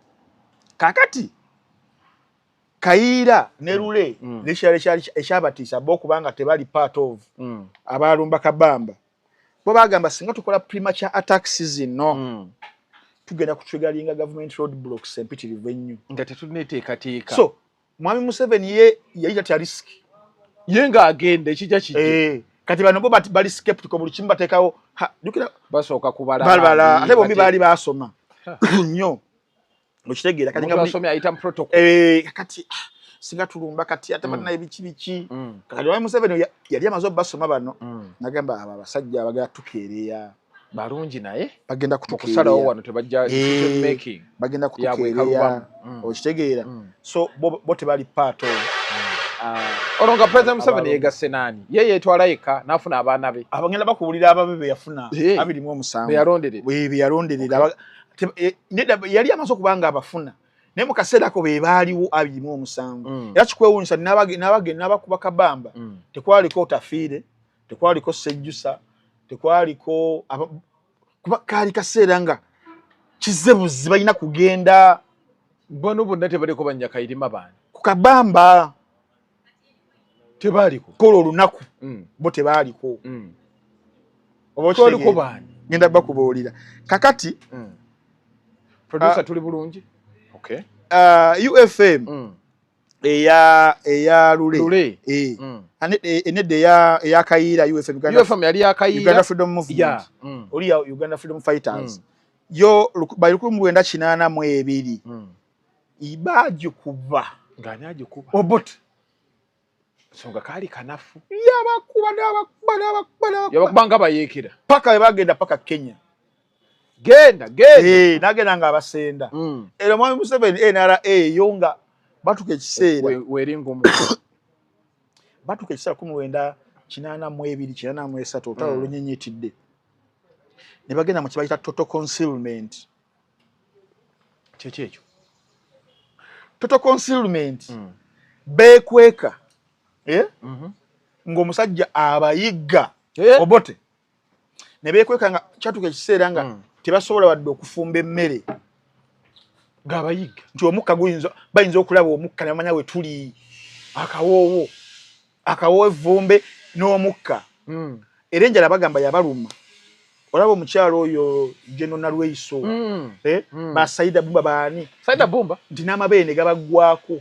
[SPEAKER 1] Kakati Kayiira ne Lule nekirala ekyali ekyabatiisa bo okubanga tebali part of abalumba Kabamba. Bo bagamba singa tukola premature attacks zino, tugenda kutriggeringa government road blocks empitirivu ennyo.
[SPEAKER 2] Nga tetuneteekateeka.
[SPEAKER 1] So mwami Museveni ye yali tatya risk.
[SPEAKER 2] Ye ng'agenda, ekijja kijja.
[SPEAKER 1] Eh, kati bano bo bali skeptical, buli kimu bateekawo. Jjukira
[SPEAKER 2] basooka kubala.
[SPEAKER 1] Balabala, ate bombi baali baasoma nnyo, okitegeera? Kati nga
[SPEAKER 2] omuntu asomye ayita mu protocol.
[SPEAKER 1] Eh, kati singa tulumba kati ate banaye biki biki. Kati mwami Museveni yali amaze obbasoma bano, nagamba abo abasajja abagala tukeereya
[SPEAKER 2] balungi, naye
[SPEAKER 1] bagenda
[SPEAKER 2] mu kusalawo
[SPEAKER 1] kutukeereya
[SPEAKER 2] wano tebajja
[SPEAKER 1] Eh,
[SPEAKER 2] decision making
[SPEAKER 1] bagenda
[SPEAKER 2] yabwe
[SPEAKER 1] kutukeereya.
[SPEAKER 2] ekalubamu.
[SPEAKER 1] Okitegeera? So bo tebali part of
[SPEAKER 2] Olwo nga President Museveni
[SPEAKER 1] abalongo.
[SPEAKER 2] yegasse naani? Ye yeetwala yekka n'afuna abaana be?
[SPEAKER 1] Abagenda bakuwulira ababe be yafuna 27.
[SPEAKER 2] Be yalonderera.
[SPEAKER 1] Be yalonderera. Nedda, yali amaze okuba nga abafuna, naye mu kaseera ako be baaliwo 27. Era kikwewuunyisa n'abakuba kabamba, tekwaliko Otafiire, tekwaliko Sejjusa, tekwaliko kuba kaali kaseera nga kizze buzi, balina kugenda.
[SPEAKER 2] Bano bonna tebaliko? Banyakayirima baani?
[SPEAKER 1] Ku kabamba.
[SPEAKER 2] Tebaaliko.
[SPEAKER 1] Kola olunaku, bo tebaaliko. Oba
[SPEAKER 2] Twaliko
[SPEAKER 1] okitegeera?
[SPEAKER 2] baani?
[SPEAKER 1] Ngenda bakubuulira kakati.
[SPEAKER 2] Producer, tuli bulungi, okay.
[SPEAKER 1] UFM eya Lule.
[SPEAKER 2] Lule.
[SPEAKER 1] Eh. Enedda eya Kayiira, UFM Uganda,
[SPEAKER 2] UFM yali yakayiira.
[SPEAKER 1] Uganda Freedom Movement. Oli ya Uganda Freedom Fighters. Yo by 1982 baagikuba.
[SPEAKER 2] Ng'ani agikuba?
[SPEAKER 1] Obote.
[SPEAKER 2] So nga kaali kanafu.
[SPEAKER 1] Yabakuba n'abakuba n'abakuba n'abakuba.
[SPEAKER 2] Yabakuba nga bayeekera.
[SPEAKER 1] Paka we bagenda paka Kenya.
[SPEAKER 2] Genda genda.
[SPEAKER 1] Eh, n'agenda nga abasenda. Era mwami Museveni, NRA yo nga batuka ekiseera
[SPEAKER 2] Weri ngumu.
[SPEAKER 1] Batuka ekiseera 1982, 83, olutalo olunyinyitidde, ne bagenda mu kibayita total concealment.
[SPEAKER 2] Kyeki ekyo?
[SPEAKER 1] Total concealment, beekweka, eh? Ng'omusajja abayigga.
[SPEAKER 2] Eh?
[SPEAKER 1] Obote ne beekweka nga kyatuka ekiseera nga tebasobola wadde okufumba emmere.
[SPEAKER 2] Ng'abayigga.
[SPEAKER 1] Nti omukka guyinza, bayinza okulaba omukka ne bamanya we tuli.
[SPEAKER 2] Akawoowo.
[SPEAKER 1] Akawoowo, evvumbe n'omukka. Era enjala bagamba yabaluma. Olaba omukyalo oyo Geno Nalweiso, eh? Basaida Bumba, baani?
[SPEAKER 2] Saida Bumba.
[SPEAKER 1] Nti n'amabeere ne gabaggwako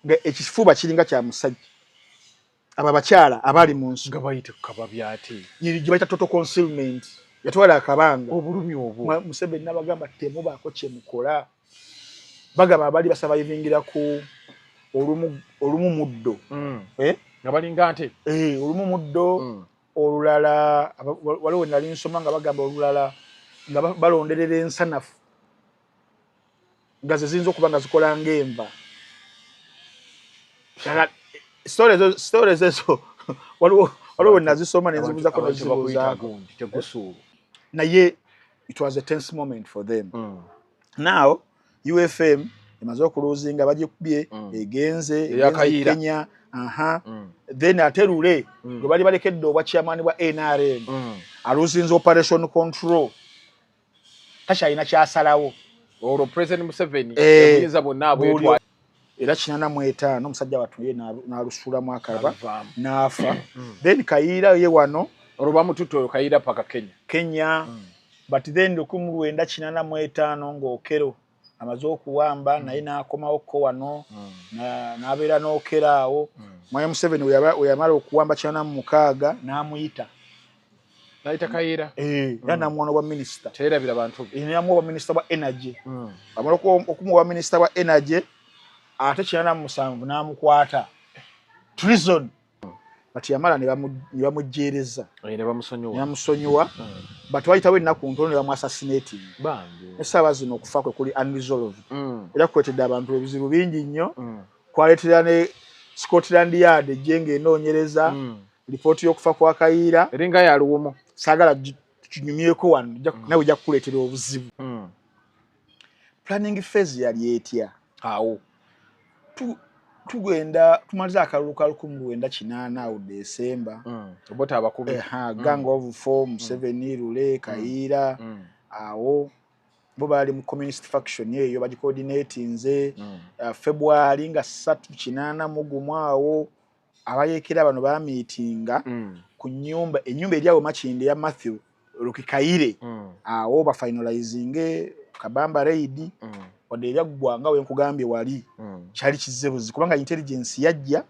[SPEAKER 1] nga ekifuba kiringa kya musajja, abo abakyala abali mu nsi.
[SPEAKER 2] Nga bayite kababyate.
[SPEAKER 1] Gye bayita total concealment yatwala akabanga.
[SPEAKER 2] Obulumi obwo.
[SPEAKER 1] Museveni n'abagamba temubaako kye mukola. Bagamba abali basurvivingira ku olumu olumu muddo. Eh?
[SPEAKER 2] Nga balinga nte.
[SPEAKER 1] Eh, olumu muddo, olulala waliwo we nali nsoma nga bagamba olulala nga balonderera ensanafu nga ze ziyinza okuba nga zikola ng'enva. Stories ezo waliwo we nazisoma ne nzibuuzako
[SPEAKER 2] Abantu bakuyita
[SPEAKER 1] nozibuuzaako.
[SPEAKER 2] Gundi tegusuulu.
[SPEAKER 1] Naye it was a tense moment for them. Now UFM emaze okulosinga, bagikubye, egenze
[SPEAKER 2] Eya
[SPEAKER 1] egenze
[SPEAKER 2] Kayiira.
[SPEAKER 1] Kenya. Aha. Then ate Lule gwe bali balekedde obwa chairman bwa NRM, alosinze operation control, takyalina kyasalawo.
[SPEAKER 2] Olwo President Museveni
[SPEAKER 1] Eh,
[SPEAKER 2] obuyinza bwonna abwetwala.
[SPEAKER 1] Era 85 omusajja wattu ye n'alusulamu akalaba
[SPEAKER 2] Aluvaamu.
[SPEAKER 1] n'afa. Then Kayiira ye wano.
[SPEAKER 2] Olwo bamututte oyo Kayiira paka Kenya.
[SPEAKER 1] Kenya. But then 1985 ng'Okello amaze okuwamba, naye n'akomawoko wano, n'abeera n'Okello awo. Mwami Museveni we yamala okuwamba 86 n'amuyita.
[SPEAKER 2] Nayita Kayiira.
[SPEAKER 1] Eh, era n'amuwa n'obwa minisita.
[SPEAKER 2] Teyerabira bantu be.
[SPEAKER 1] Namuwa obwa minisita bwa energy. Amala okumuwa minisita bwa energy, ate 87 n'amukwata treason, but yamala ne bamujeereza.
[SPEAKER 2] Eh, ne bamusonyiwa.
[SPEAKER 1] Ne bamusonyiwa, but wayitawo ennaku ntono ne bamu assassinating.
[SPEAKER 2] Bambi.
[SPEAKER 1] Essaawa zino okufa kwe kuli unresolved. Era kuleetedde abantu ebizibu bingi nnyo. Kwaleetera ne Scotland Yard ejje ng'enoonyereza lipooti y'okufa kwa Kayiira.
[SPEAKER 2] Eringa yaluwomo.
[SPEAKER 1] Saagala kinyumyeko wano, nawe ojja kukuleetera obuzibu. Planning phase yali etya?
[SPEAKER 2] Awo.
[SPEAKER 1] Tugenda tumaliza akalulu ka 1980 awo Desemba.
[SPEAKER 2] Obote abakubi.
[SPEAKER 1] Eha, gang of four, Museveni, Lule, Kayiira. Awo bo baali mu communist faction eyo bagicoordinatinze. February nga 3 81 awo Abayeekera bano bamiitinga ku nyumba, ennyumba eri awo Makindye, ya Matthew Rukikaire. Awo bafinalizinge Kabamba raid. Wadde eryaggwa nga wenkugambye wali, kyali kizebuzi kubanga intelligence yajja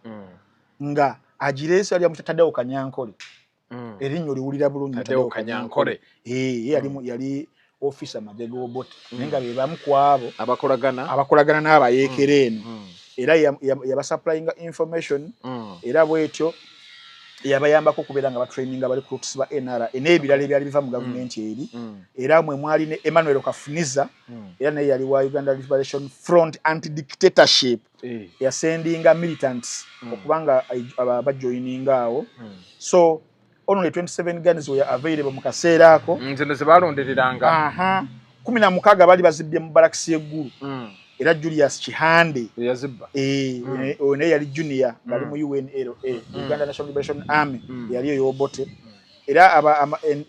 [SPEAKER 1] nga agireese yali amuta Tadeo Kanyankole. Erinnya oliwulira bulungi.
[SPEAKER 2] Tadeo Kanyankole.
[SPEAKER 1] Eh, ye yali yali officer magye g'Obote, naye nga be bamu ku abo
[SPEAKER 2] abakolagana
[SPEAKER 1] abakolagana n'abayeekera eno. Era yabasupplyinga information. Era bwetyo yabayambako okubeera nga batraininga ba recruits ba NRA n'ebirala ebyali biva mu gavumenti eri. Era mwe mwali ne Emmanuel Kafuniza. Era naye yali wa Uganda Liberation Front Anti Dictatorship. Yasendinga militants okubanga bajoininga awo. So only 27 guns were available mu kaseera ako.
[SPEAKER 2] Zino ze balondereranga.
[SPEAKER 1] Aha, 16 baali bazibbye mu barakisi y'eggulu. Era Julius Kihande
[SPEAKER 2] yazibba.
[SPEAKER 1] Eh, oyo naye yali junior ng'ali mu UNLA, Uganda National Liberation Army. Yali ey'Obote. Era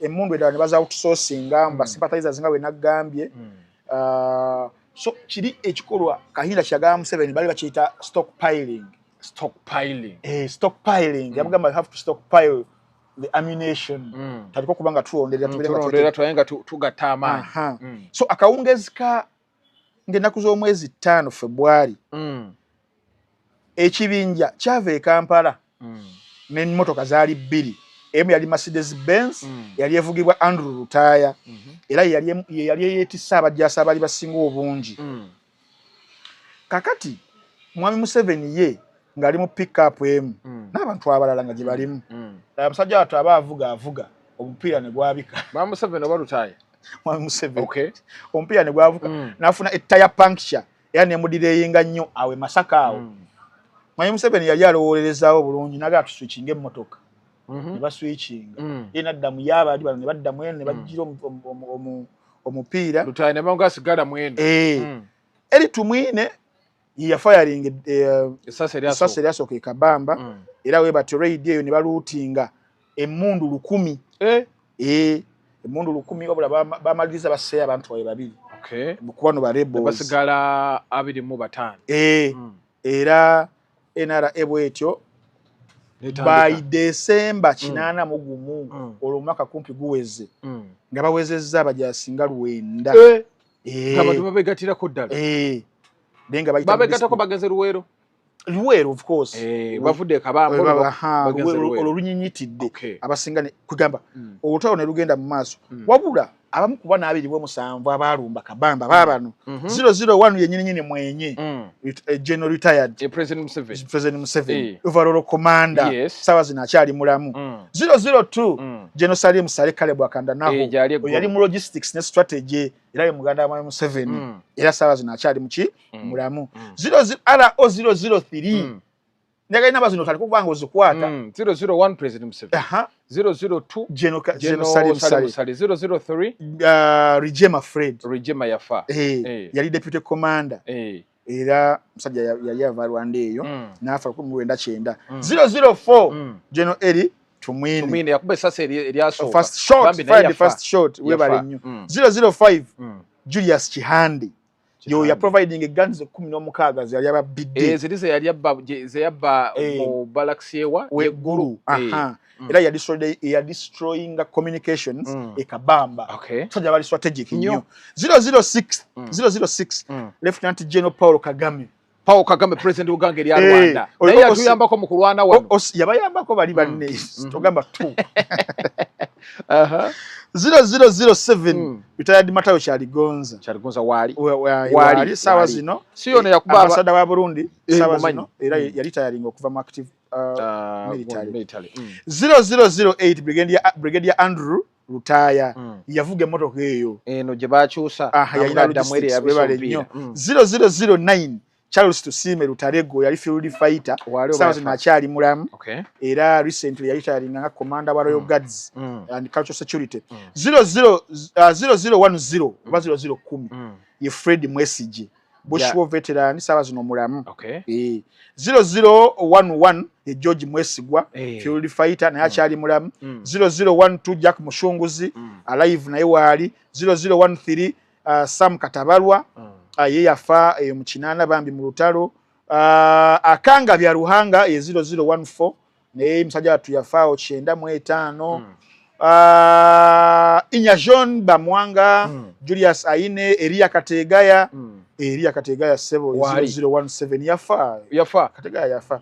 [SPEAKER 1] emmundu endala ne baza outsourcinga mu basympathizers nga bwe naggambye. So kiri ekikolwa Kahinda kyagamba Museveni bali bakiyita stockpiling.
[SPEAKER 2] Stockpiling.
[SPEAKER 1] Eh, stockpiling. Yamugamba, "You have to stockpile the ammunition." Taliko kuba nga tulonderera, tubeere nga
[SPEAKER 2] tulonderera, tulabe nga tugatta amaanyi.
[SPEAKER 1] Aha. So akawungezi ka ng'ennaku z'omwezi 5 February, ekibinja kyava e Kampala n'emmotoka zaali bbiri. Emu yali Mercedes Benz, yali evugibwa Andrew Lutaaya. Era ye yali eyeetisse abajjaasi abaali basinga obungi. Kakati mwami Museveni ye ng'ali mu pickup emu n'abantu abalala nga gye balimu. Omusajja wattu aba avuga avuga, omupiira ne gwabika.
[SPEAKER 2] Mwami Museveni oba Lutaaya?
[SPEAKER 1] Mwami Museveni.
[SPEAKER 2] Okay.
[SPEAKER 1] Omupiira ne gwavuka, n'afuna ettaya puncture era nemudireyinga nnyo awo e Masaka awo. Mwami Museveni yali alowoolerezaawo bulungi, nagala tuswikinga emmotoka. Ne baswikinga. Ye naddamu yaabali bano ne baddamu eno ne bagira omupiira.
[SPEAKER 2] Lutaaya ne bamuga sigala mweno.
[SPEAKER 1] Eh. Eri Tumwine ye yafayaringa
[SPEAKER 2] essasi
[SPEAKER 1] essasi
[SPEAKER 2] eryasooka.
[SPEAKER 1] Eryasooka e Kabamba. Era we batyo raid eyo ne baluutinga emmundu 1000. Eh, emmundu 1000, wabula bamaliriza basseeyo abantu babe babiri kuba no ba
[SPEAKER 2] ne
[SPEAKER 1] rebels.
[SPEAKER 2] Basigala 25.
[SPEAKER 1] Eh, era NRA bwetyo
[SPEAKER 2] Netandika.
[SPEAKER 1] by December 81, olwo omwaka kumpi guweze, nga bawezezza abajaasi nga 900.
[SPEAKER 2] Eh,
[SPEAKER 1] Eh,
[SPEAKER 2] abantu babegatirako ddala.
[SPEAKER 1] Eh, naye nga bayita mu
[SPEAKER 2] Babegatako bagenze Luweero.
[SPEAKER 1] Luweero, of course.
[SPEAKER 2] Eh, bavudde e Kabamba,
[SPEAKER 1] Aha,
[SPEAKER 2] bagenze
[SPEAKER 1] Luweero,
[SPEAKER 2] Luweero.
[SPEAKER 1] olwo lunyinyitidde. Abasinga kugamba olutalo ne lugenda mu maaso. Wabula abamu ku bana 27 abaalumba Kabamba baabano: 001 yennyini nyini mwenye, general retired
[SPEAKER 2] President Museveni.
[SPEAKER 1] President Museveni, overall commander. Sawa zino akyali mulamu. 002, General Salim Saleh Caleb Akandanaho.
[SPEAKER 2] Eh, gyali
[SPEAKER 1] Oyo yali
[SPEAKER 2] eggulu.
[SPEAKER 1] mu logistics ne strategy, era ye muganda wa Museveni. Era sawa zino akyali muki? Mulamu. 00 RO 003, njagala namba zino otandika okuba nga ozikwata.
[SPEAKER 2] 001 President Museveni. 002
[SPEAKER 1] General
[SPEAKER 2] General
[SPEAKER 1] Salim
[SPEAKER 2] Salim
[SPEAKER 1] Saleh.
[SPEAKER 2] Saleh. 003
[SPEAKER 1] Rejema Fred.
[SPEAKER 2] Rejema yafa.
[SPEAKER 1] Eh, yali deputy commander. Era musajja yali ava Rwanda eyo, n'afa 1990. 004, General Eri Tumwine.
[SPEAKER 2] Tumwine yakuba essasi eryasooka.
[SPEAKER 1] First shot.
[SPEAKER 2] Bambi naye
[SPEAKER 1] Fired the
[SPEAKER 2] yafa.
[SPEAKER 1] first shot. Webale nnyo. 005, Julius Kihande, yo ya providing guns 16 ze yali ababbidde.
[SPEAKER 2] Eh, ziri ze yali abba ze yabba mu barracks ewa
[SPEAKER 1] weggulu.
[SPEAKER 2] Eh.
[SPEAKER 1] Aha. Era ya destroying communications e Kabamba. Musajja bali strategic
[SPEAKER 2] Nnyo.
[SPEAKER 1] nnyo. 006, 006, Lieutenant General Paul Kagame.
[SPEAKER 2] Paul Kagame, president w'eggwanga erya
[SPEAKER 1] Eh,
[SPEAKER 2] Rwanda,
[SPEAKER 1] oyo
[SPEAKER 2] naye yatuyambako mu kulwana wano.
[SPEAKER 1] Yabayambako bali banne, togamba tu. 0007, retired Matayo Kyaligonza.
[SPEAKER 2] Kyaligonza waali.
[SPEAKER 1] Waali
[SPEAKER 2] Waali,
[SPEAKER 1] saawa
[SPEAKER 2] waali.
[SPEAKER 1] zino.
[SPEAKER 2] Si yono yakuba
[SPEAKER 1] ambassador wa Burundi
[SPEAKER 2] Eh,
[SPEAKER 1] saawa
[SPEAKER 2] mumanyi.
[SPEAKER 1] zino, era yali retiring okuva mu active military.
[SPEAKER 2] Military.
[SPEAKER 1] 0008, Brigadier Andrew Lutaaya. Yavuga emmotoka eyo.
[SPEAKER 2] Eno gye bakyusa.
[SPEAKER 1] Aha, yalina
[SPEAKER 2] Namuganda mwere
[SPEAKER 1] logistics,
[SPEAKER 2] yabisa
[SPEAKER 1] webale
[SPEAKER 2] omupiira.
[SPEAKER 1] nnyo. 0009, Charles Tusiime Lutarego, yali field fighter.
[SPEAKER 2] Waali oba
[SPEAKER 1] Saawa
[SPEAKER 2] yafa?
[SPEAKER 1] zino akyali mulamu. Era recently yali retiringa nga commander wa Royal Guards and Cultural Security. 00 0010 oba 0010, ye Fred Mwesige, Bush War veteran, saawa zino mulamu. Eh, 0011 ye George Mwesigwa, field fighter, naye akyali mulamu. 0012, Jack Mushunguzi, alive, naye waali. 0013, Sam Katabalwa, ye yafa mu 80 bambi mu lutalo. Akanga bya Ruhanga ye 0014, naye musajja wattu yafaawo 95. Inya John Bamwanga, Julius Aine, Eria Kategaya. Eria Kategaya sebo 0017 yafa.
[SPEAKER 2] Yafa.
[SPEAKER 1] Kategaya yafa.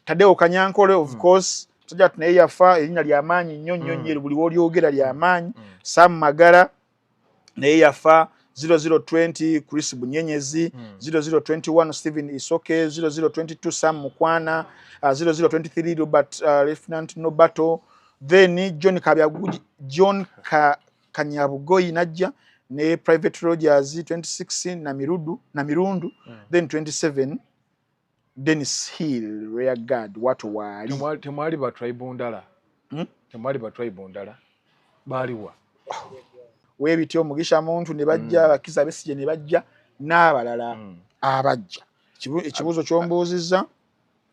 [SPEAKER 1] Tadeo Kanyankole, of course, musajja wattu naye yafa, erinnya lyamaanyi nnyo nnyo nnyo, buli wolyogera lyamaanyi. Sam Magara naye yafa. 0020 Chris Bunyenyezi, 0021 Stephen Isoke, 0022 Sam Mukwana, 0023 Robert, Lieutenant Nobato, then John Kabyaguji, John Kanyabugoyi najja ne Private Rogers, 26 Namirudu, Namirundu, then 27 Dennis Hill, rear guard wato waali.
[SPEAKER 2] Temwali ba tribe ndala? Temwali ba tribe ndala? Baaliwa?
[SPEAKER 1] Weebityo Omugisha Muntu ne bajja, Bakiza Besigye ne bajja n'abalala abajja. Ekibuuzo ky'ombuuzizza,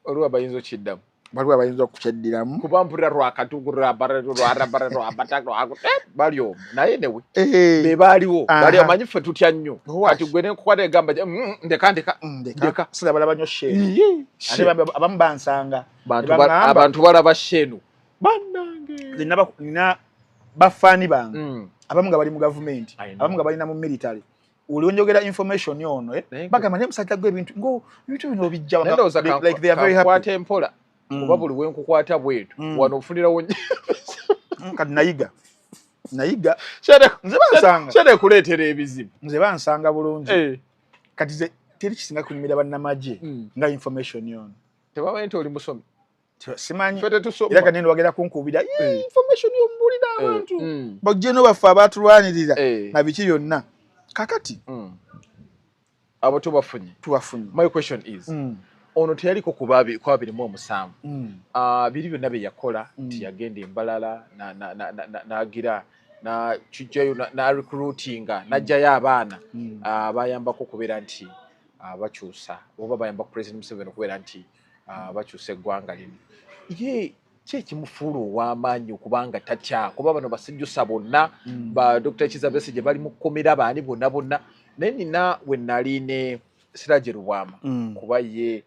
[SPEAKER 2] Oliwo abayinza okiddamu?
[SPEAKER 1] Waliwo abayinza okukyeddiramu.
[SPEAKER 2] Kuba mpulira rwakatugurabali omwo, naye newe be baaliwo bali amanyi ffe tutya nnyo. Kati gwe nenkukwata egamba, ndeka, ndeka.
[SPEAKER 1] Ndeka, sira balaba nnyo sheeno, ate abamu bansanga.
[SPEAKER 2] Abantu balaba sheeno, bannange.
[SPEAKER 1] Nina bafaani bange abamu nga bali mu gavumenti, abamu nga balina mu military. Oli njogera information ono, bagamba, naye musajja gwe, ebintu ngo ebintu bino obijja,
[SPEAKER 2] like they are very happy. Empola, kuba buli wenkukwata bwetu wano ofunirawo.
[SPEAKER 1] Kati nayiga, nayiga, nze bansanga.
[SPEAKER 2] Kyere kuleetera ebizibu.
[SPEAKER 1] Nze bansanga bulungi. Kati ze teri kisinga kunyumira bannamagye nga information yono.
[SPEAKER 2] Tebamanyi nti oli musomi.
[SPEAKER 1] Simanyi era kanene wagera kunkubira information yombulira abantu bajjeno baffe abatulwanirira na biki byonna. Kakati
[SPEAKER 2] abo tubafunye.
[SPEAKER 1] Tubafunye.
[SPEAKER 2] My question is, ono teyaliko ku 2007? Biri byonna bye yakola, tiyagenda embalala n'agira nakijjayo na recruitinga, n'ajjayo abaana bayambako okubeera nti bakyusa oba bayamba ku President Museveni okubeera nti bakyusa eggwanga lino. Ye ki ekimufuula ow'amaanyi okubanga tatya? Kuba bano basijjusa bonna, ba Dr. Kiza Besigye bali mu kkomera, baani bonna bonna. Naye nina we nali ne Siraje Lubwama, kuba ye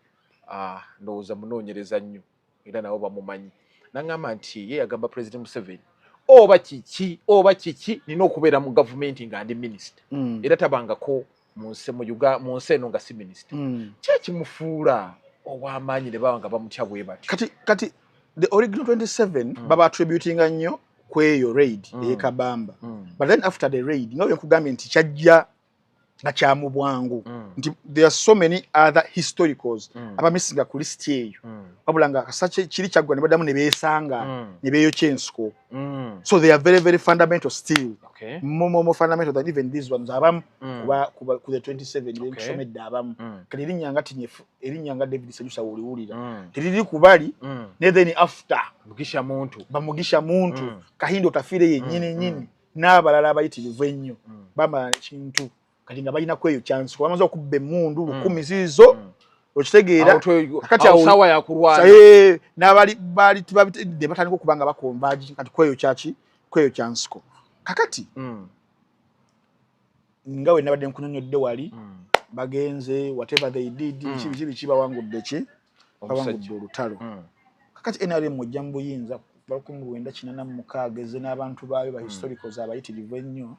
[SPEAKER 2] ndowooza munoonyereza nnyo era nabo bamumanyi, naŋŋamba nti ye yagamba President Museveni, oba kiki oba kiki, nina okubeera mu gavumenti nga ndi minisita, era tabangako mu nsi eno nga si minisita. Ki ekimufuula ow'amaanyi ne baba nga bamutya bwe batyo?
[SPEAKER 1] Kati the original 27 baba attributinga nnyo kweyo raid eyekabamba, but then after the raid, nga bwe nkugambye nti kyajja nga kyamu bwangu, nti there are so many other historicals abamisinga ku list eyo, wabula nga kasa kiri kyaggwa ne baddamu ne beesanga ne beeyokya ensiko. So they are very, very fundamental still, more, more, more fundamental than even these ones abamu kuba ku the 27 benkusomedde abamu. Kati erinnya nga Tinyefu, erinnya nga David Sejusa, woliwulira teriri kubali, ne then after
[SPEAKER 2] Mugisha Muntu.
[SPEAKER 1] Bamugisha Muntu, Kahindo Otafiire yennyini nyini n'abalala abayitirivu ennyo, bamala ekintu kati nga balina kweyo kyansiko, bamaze okubba emmundu 1000 ziizo, okitegeera?
[SPEAKER 2] Kati awo sawa yakulwana.
[SPEAKER 1] N'abali bali tibabitedde batandika okuba nga bakombaji kati kweyo kyaki, kweyo kyansiko. Kakati nga we nabadde nkunyonyodde wali, bagenze, whatever they did, biki biki biki, bawangudde ki, bawangudde olutalo. Kakati NRM ojja mu buyinza 1986, eze n'abantu baayo ba historicals abayitirivu ennyo,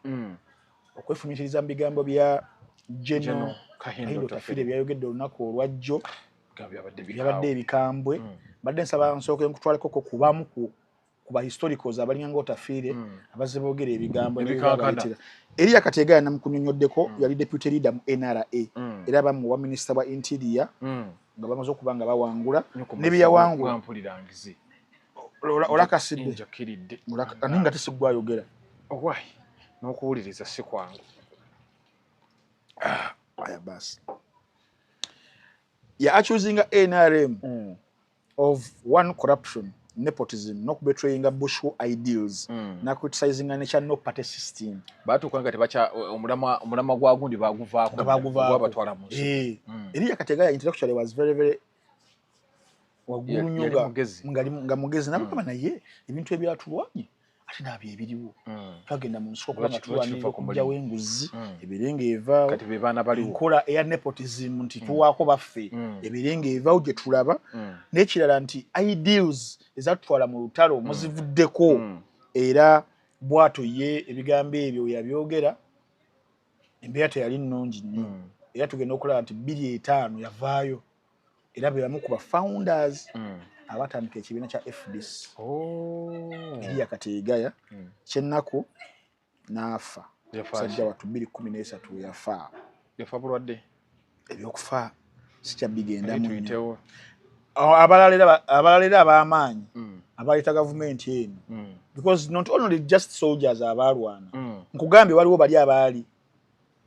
[SPEAKER 1] okwefumitiriza mu bigambo bya General Kahindo Otafiire byayogedde olunaku olwajjo, byabadde ebikambwe. Badde nsaba nsooke nkutwaleko kubamu ku ba historicals abalinga nga Otafiire, abazze boogera ebigambo. Eriya Kategaya namukunyonyoddeko, yali deputy leader mu NRA, era bamuwa minisita wa interior nga bamaze okuba nga bawangula nebyeyawangula. Olakasidde naye nga tesigwayogera.
[SPEAKER 2] N'okuwuliriza si kwangu.
[SPEAKER 1] Aya basi, ya accusinga NRM of one, corruption, nepotism, nokubetrayinga bush ideals, nacriticinga nekya no party system.
[SPEAKER 2] Batuuka nga tebakya omulamwa gwa gundi baguvaako.
[SPEAKER 1] Baguvaako. Eriya Kategaya intellectually was very, very waggulu nnyo, nga mugezi, nabagamba naye ebintu ebyatulwanye. Ate nabyo ebiriwo, twagenda mu nsiko okuba nga tulwanirira okuggyawo enguzi, ebeere ng'evaawo, enkola eya nepotism nti tuwaako baffe, ebeere ng'evaawo gye tulaba. N'ekirala nti ideals ezatutwala mu lutalo muzivuddeko. Era bw'atyo ye ebigambo ebyo we yabyogera, embeera teyali nnungi nnyo. Era tugenda okulaba nti 2005 yavaayo, era be bamu ku ba founders abatandika ekibiina kya FDC. Eriya Kategaya, kyennaku n'afa musajja wattu 2013 yafa.
[SPEAKER 2] Yafa bulwadde?
[SPEAKER 1] Ebyokufa sikyabigendamu nnyo. Abalala era ab'amaanyi abaleeta gavumenti eno, because not only just soldiers abaalwana, nkugambye waliwo bali abaali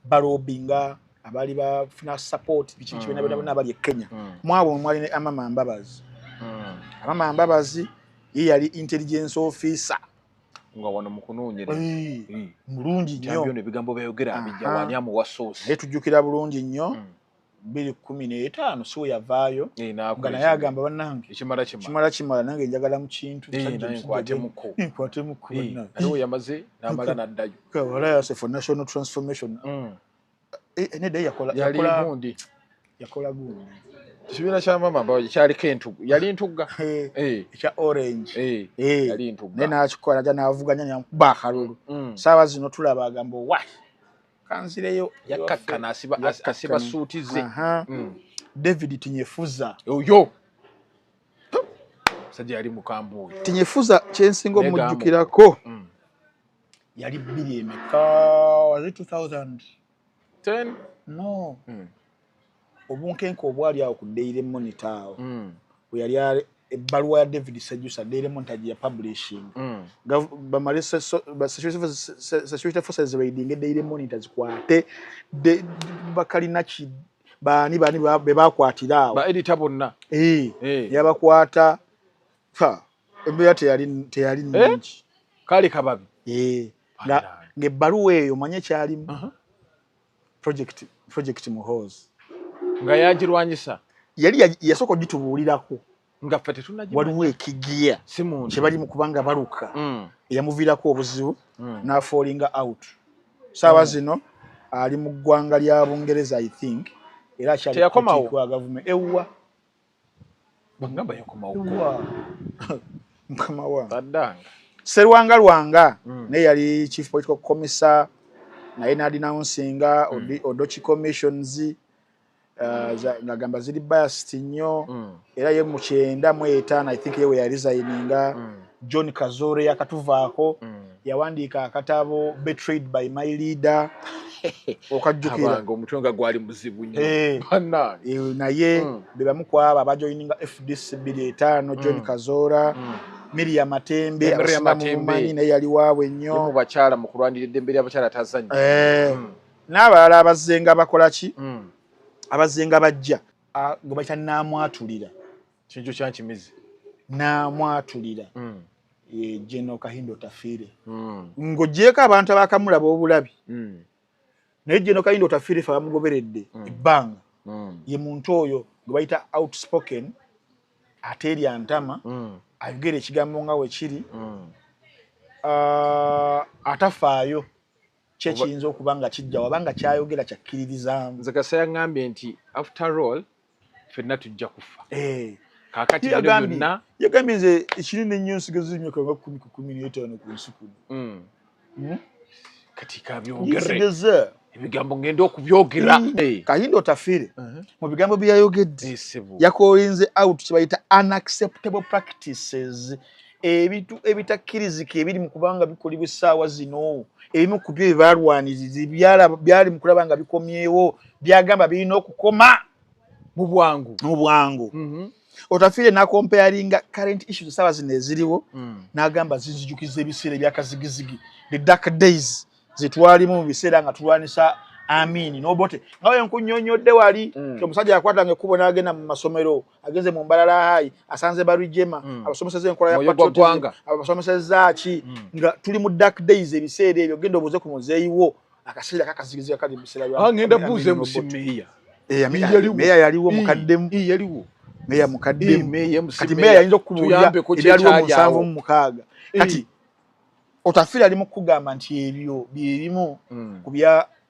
[SPEAKER 1] balobinga, abaali bafuna support, biki biki byonna byonna abali e Kenya. Mwabo mwali ne Amama Mbabazi. Amama Mbabazi ye yali intelligence officer.
[SPEAKER 2] Nga wano mu kunoonyereza
[SPEAKER 1] mulungi nnyo.
[SPEAKER 2] Ebigambo byayogera abijja wani, amuwa source?
[SPEAKER 1] Naye tujjukira bulungi nnyo 2015 si we yavaayo nga naye agamba, "Bannange,
[SPEAKER 2] ekimala kimala,
[SPEAKER 1] kimala kimala, nange njagala mu kintu."
[SPEAKER 2] Nkwatemuko.
[SPEAKER 1] Nkwatemuko.
[SPEAKER 2] Aliwo yamaze n'amala n'addayo.
[SPEAKER 1] Alliance for National Transformation. Nedda, yakola
[SPEAKER 2] yali gundi.
[SPEAKER 1] Yakola gundi.
[SPEAKER 2] Ekibiina kya mama Mbabazi kyaliko entugu, yali ntugga.
[SPEAKER 1] Ekya orange.
[SPEAKER 2] Yali ntugga.
[SPEAKER 1] Naye n'akikola, najja n'avuganya, namukuba akalulu. Saawa zino tulaba agamba, "Wa kanzireyo."
[SPEAKER 2] Yakkakkana, asiba suuti ze.
[SPEAKER 1] David Tinyefuza.
[SPEAKER 2] Oyo musajja yali mukambwe oyo.
[SPEAKER 1] Tinyefuza kyensinga omujjukirako, yali bbiri emeka, was it 2010? No, obunkenke obwali awo ku Daily Monitor awo, we yali ebbaluwa ya David Sejusa, Daily Monitor gye ya publishing, bamale security forces raiding Daily Monitor, zikwate bakalina ki, baani baani be bakwatira awo.
[SPEAKER 2] Ba editor bonna.
[SPEAKER 1] Yabakwata, embeera teyali nnungi.
[SPEAKER 2] Kali kababi.
[SPEAKER 1] Ng'ebbaluwa eyo manye kyalimu Project Muhoozi.
[SPEAKER 2] Nga yagirwanyisa.
[SPEAKER 1] Yali yasooka ogitubuulirako.
[SPEAKER 2] Nga ffe tetunagimanya.
[SPEAKER 1] Waliwo ekigiya kye bali mu kubanga baluka, eyamuviirako obuzibu, n'afallinga out. Saawa zino ali mu ggwanga lya Bungereza, I think, era akyali wa gavumenti ewwa.
[SPEAKER 2] Bagamba yakomawo.
[SPEAKER 1] Ewwa mukama wange.
[SPEAKER 2] Baddanga.
[SPEAKER 1] Serwanga Lwanga naye yali chief political commissar, naye n'adenouncinga Odoki commissions, ng'agamba ziri biased nnyo. Era ye mu 95, I think, ye we yaresigninga. John Kazoora yakatuvaako, yawandiika akatabo "Betrayed by My Leader", okajjukira?
[SPEAKER 2] Omutwe nga gwali muzibu nnyo.
[SPEAKER 1] Naye be bamu ku abo abajoininga FDC 2005, John Kazoora. Miria Matembe, abasinga mumanyi, naye yali waabwe nnyo.
[SPEAKER 2] Mu bakyala, mu kulwanirira eddembe ly'abakyala tazannya.
[SPEAKER 1] N'abalala abazzenga bakola ki, abazzenga bajja, gwe bayita Naamwatulira.
[SPEAKER 2] Kintu kyankimizi.
[SPEAKER 1] Naamwatulira ye General Kahinda Otafiire. Ng'ogyeko abantu abakamulaba obulabi, naye General Kahinda Otafiire fe abamugoberedde ebbanga, ye muntu oyo gwe bayita outspoken, ateerya ntama, ayogera ekigambo nga we kiri, atafaayo ki ekiyinza okuba nga kijja wabanga kyayogera kyakkiririzaamu.
[SPEAKER 2] Nze kasa yaŋŋambye nti after all ffenna tujja kufa. Kaakati bino byonna
[SPEAKER 1] yagambye, "Nze ekinene ennyo nsigaza emyaka nga 10 ku 15 ku nsi kuno."
[SPEAKER 2] Kati kabyogere.
[SPEAKER 1] Nsigeza
[SPEAKER 2] ebigambo ngenda okubyogera.
[SPEAKER 1] Kahinda Otafiire mu bigambo bye yayogedde, yacallinze out kye bayita unacceptable practices, ebintu ebitakkirizika ebiri mu kubanga bikolebwa essaawa zino. Ebimu ku byo bye balwaniriza byali mu kulaba nga bikomyewo, byagamba birina okukoma
[SPEAKER 2] mu bwangu.
[SPEAKER 1] Mu bwangu. Otafiire n'acomparinga current issues essaawa zino eziriwo, n'agamba zinzijukiza ebiseera ebyakazigizigi, the dark days zetwalimu mu biseera nga tulwanisa Amini n'Obote, nga we nkunnyonnyodde wali. Omusajja yakwatanga ekkubo n'agenda mu masomero, agenze mu Mbarara High, asanze Barigema, abasomeseza enkola ya
[SPEAKER 2] Mwoyo gwa
[SPEAKER 1] patriotism,
[SPEAKER 2] ggwanga.
[SPEAKER 1] Abasomeseza ki, nga tuli mu dark days ebiseera ebyo. Genda obuuze ku muzeeyi wo akaseera kakazigizigi akali mu biseera bya
[SPEAKER 2] Ah, ngenda
[SPEAKER 1] Amini
[SPEAKER 2] buuze
[SPEAKER 1] n'Obote.
[SPEAKER 2] MC meeya.
[SPEAKER 1] Eh, meeya yaliwo mukaddemu.
[SPEAKER 2] Yaliwo.
[SPEAKER 1] Meeya mukaddemu.
[SPEAKER 2] Meeya, MC
[SPEAKER 1] Kati
[SPEAKER 2] meeya.
[SPEAKER 1] meeya yayinza okukubuulira
[SPEAKER 2] Tuyambeko ki
[SPEAKER 1] ebyaliwo mu
[SPEAKER 2] ekyali
[SPEAKER 1] nsanvu
[SPEAKER 2] awo.
[SPEAKER 1] mu mukaaga. Kati Otafiire ali mu kugamba nti ebyo byebimu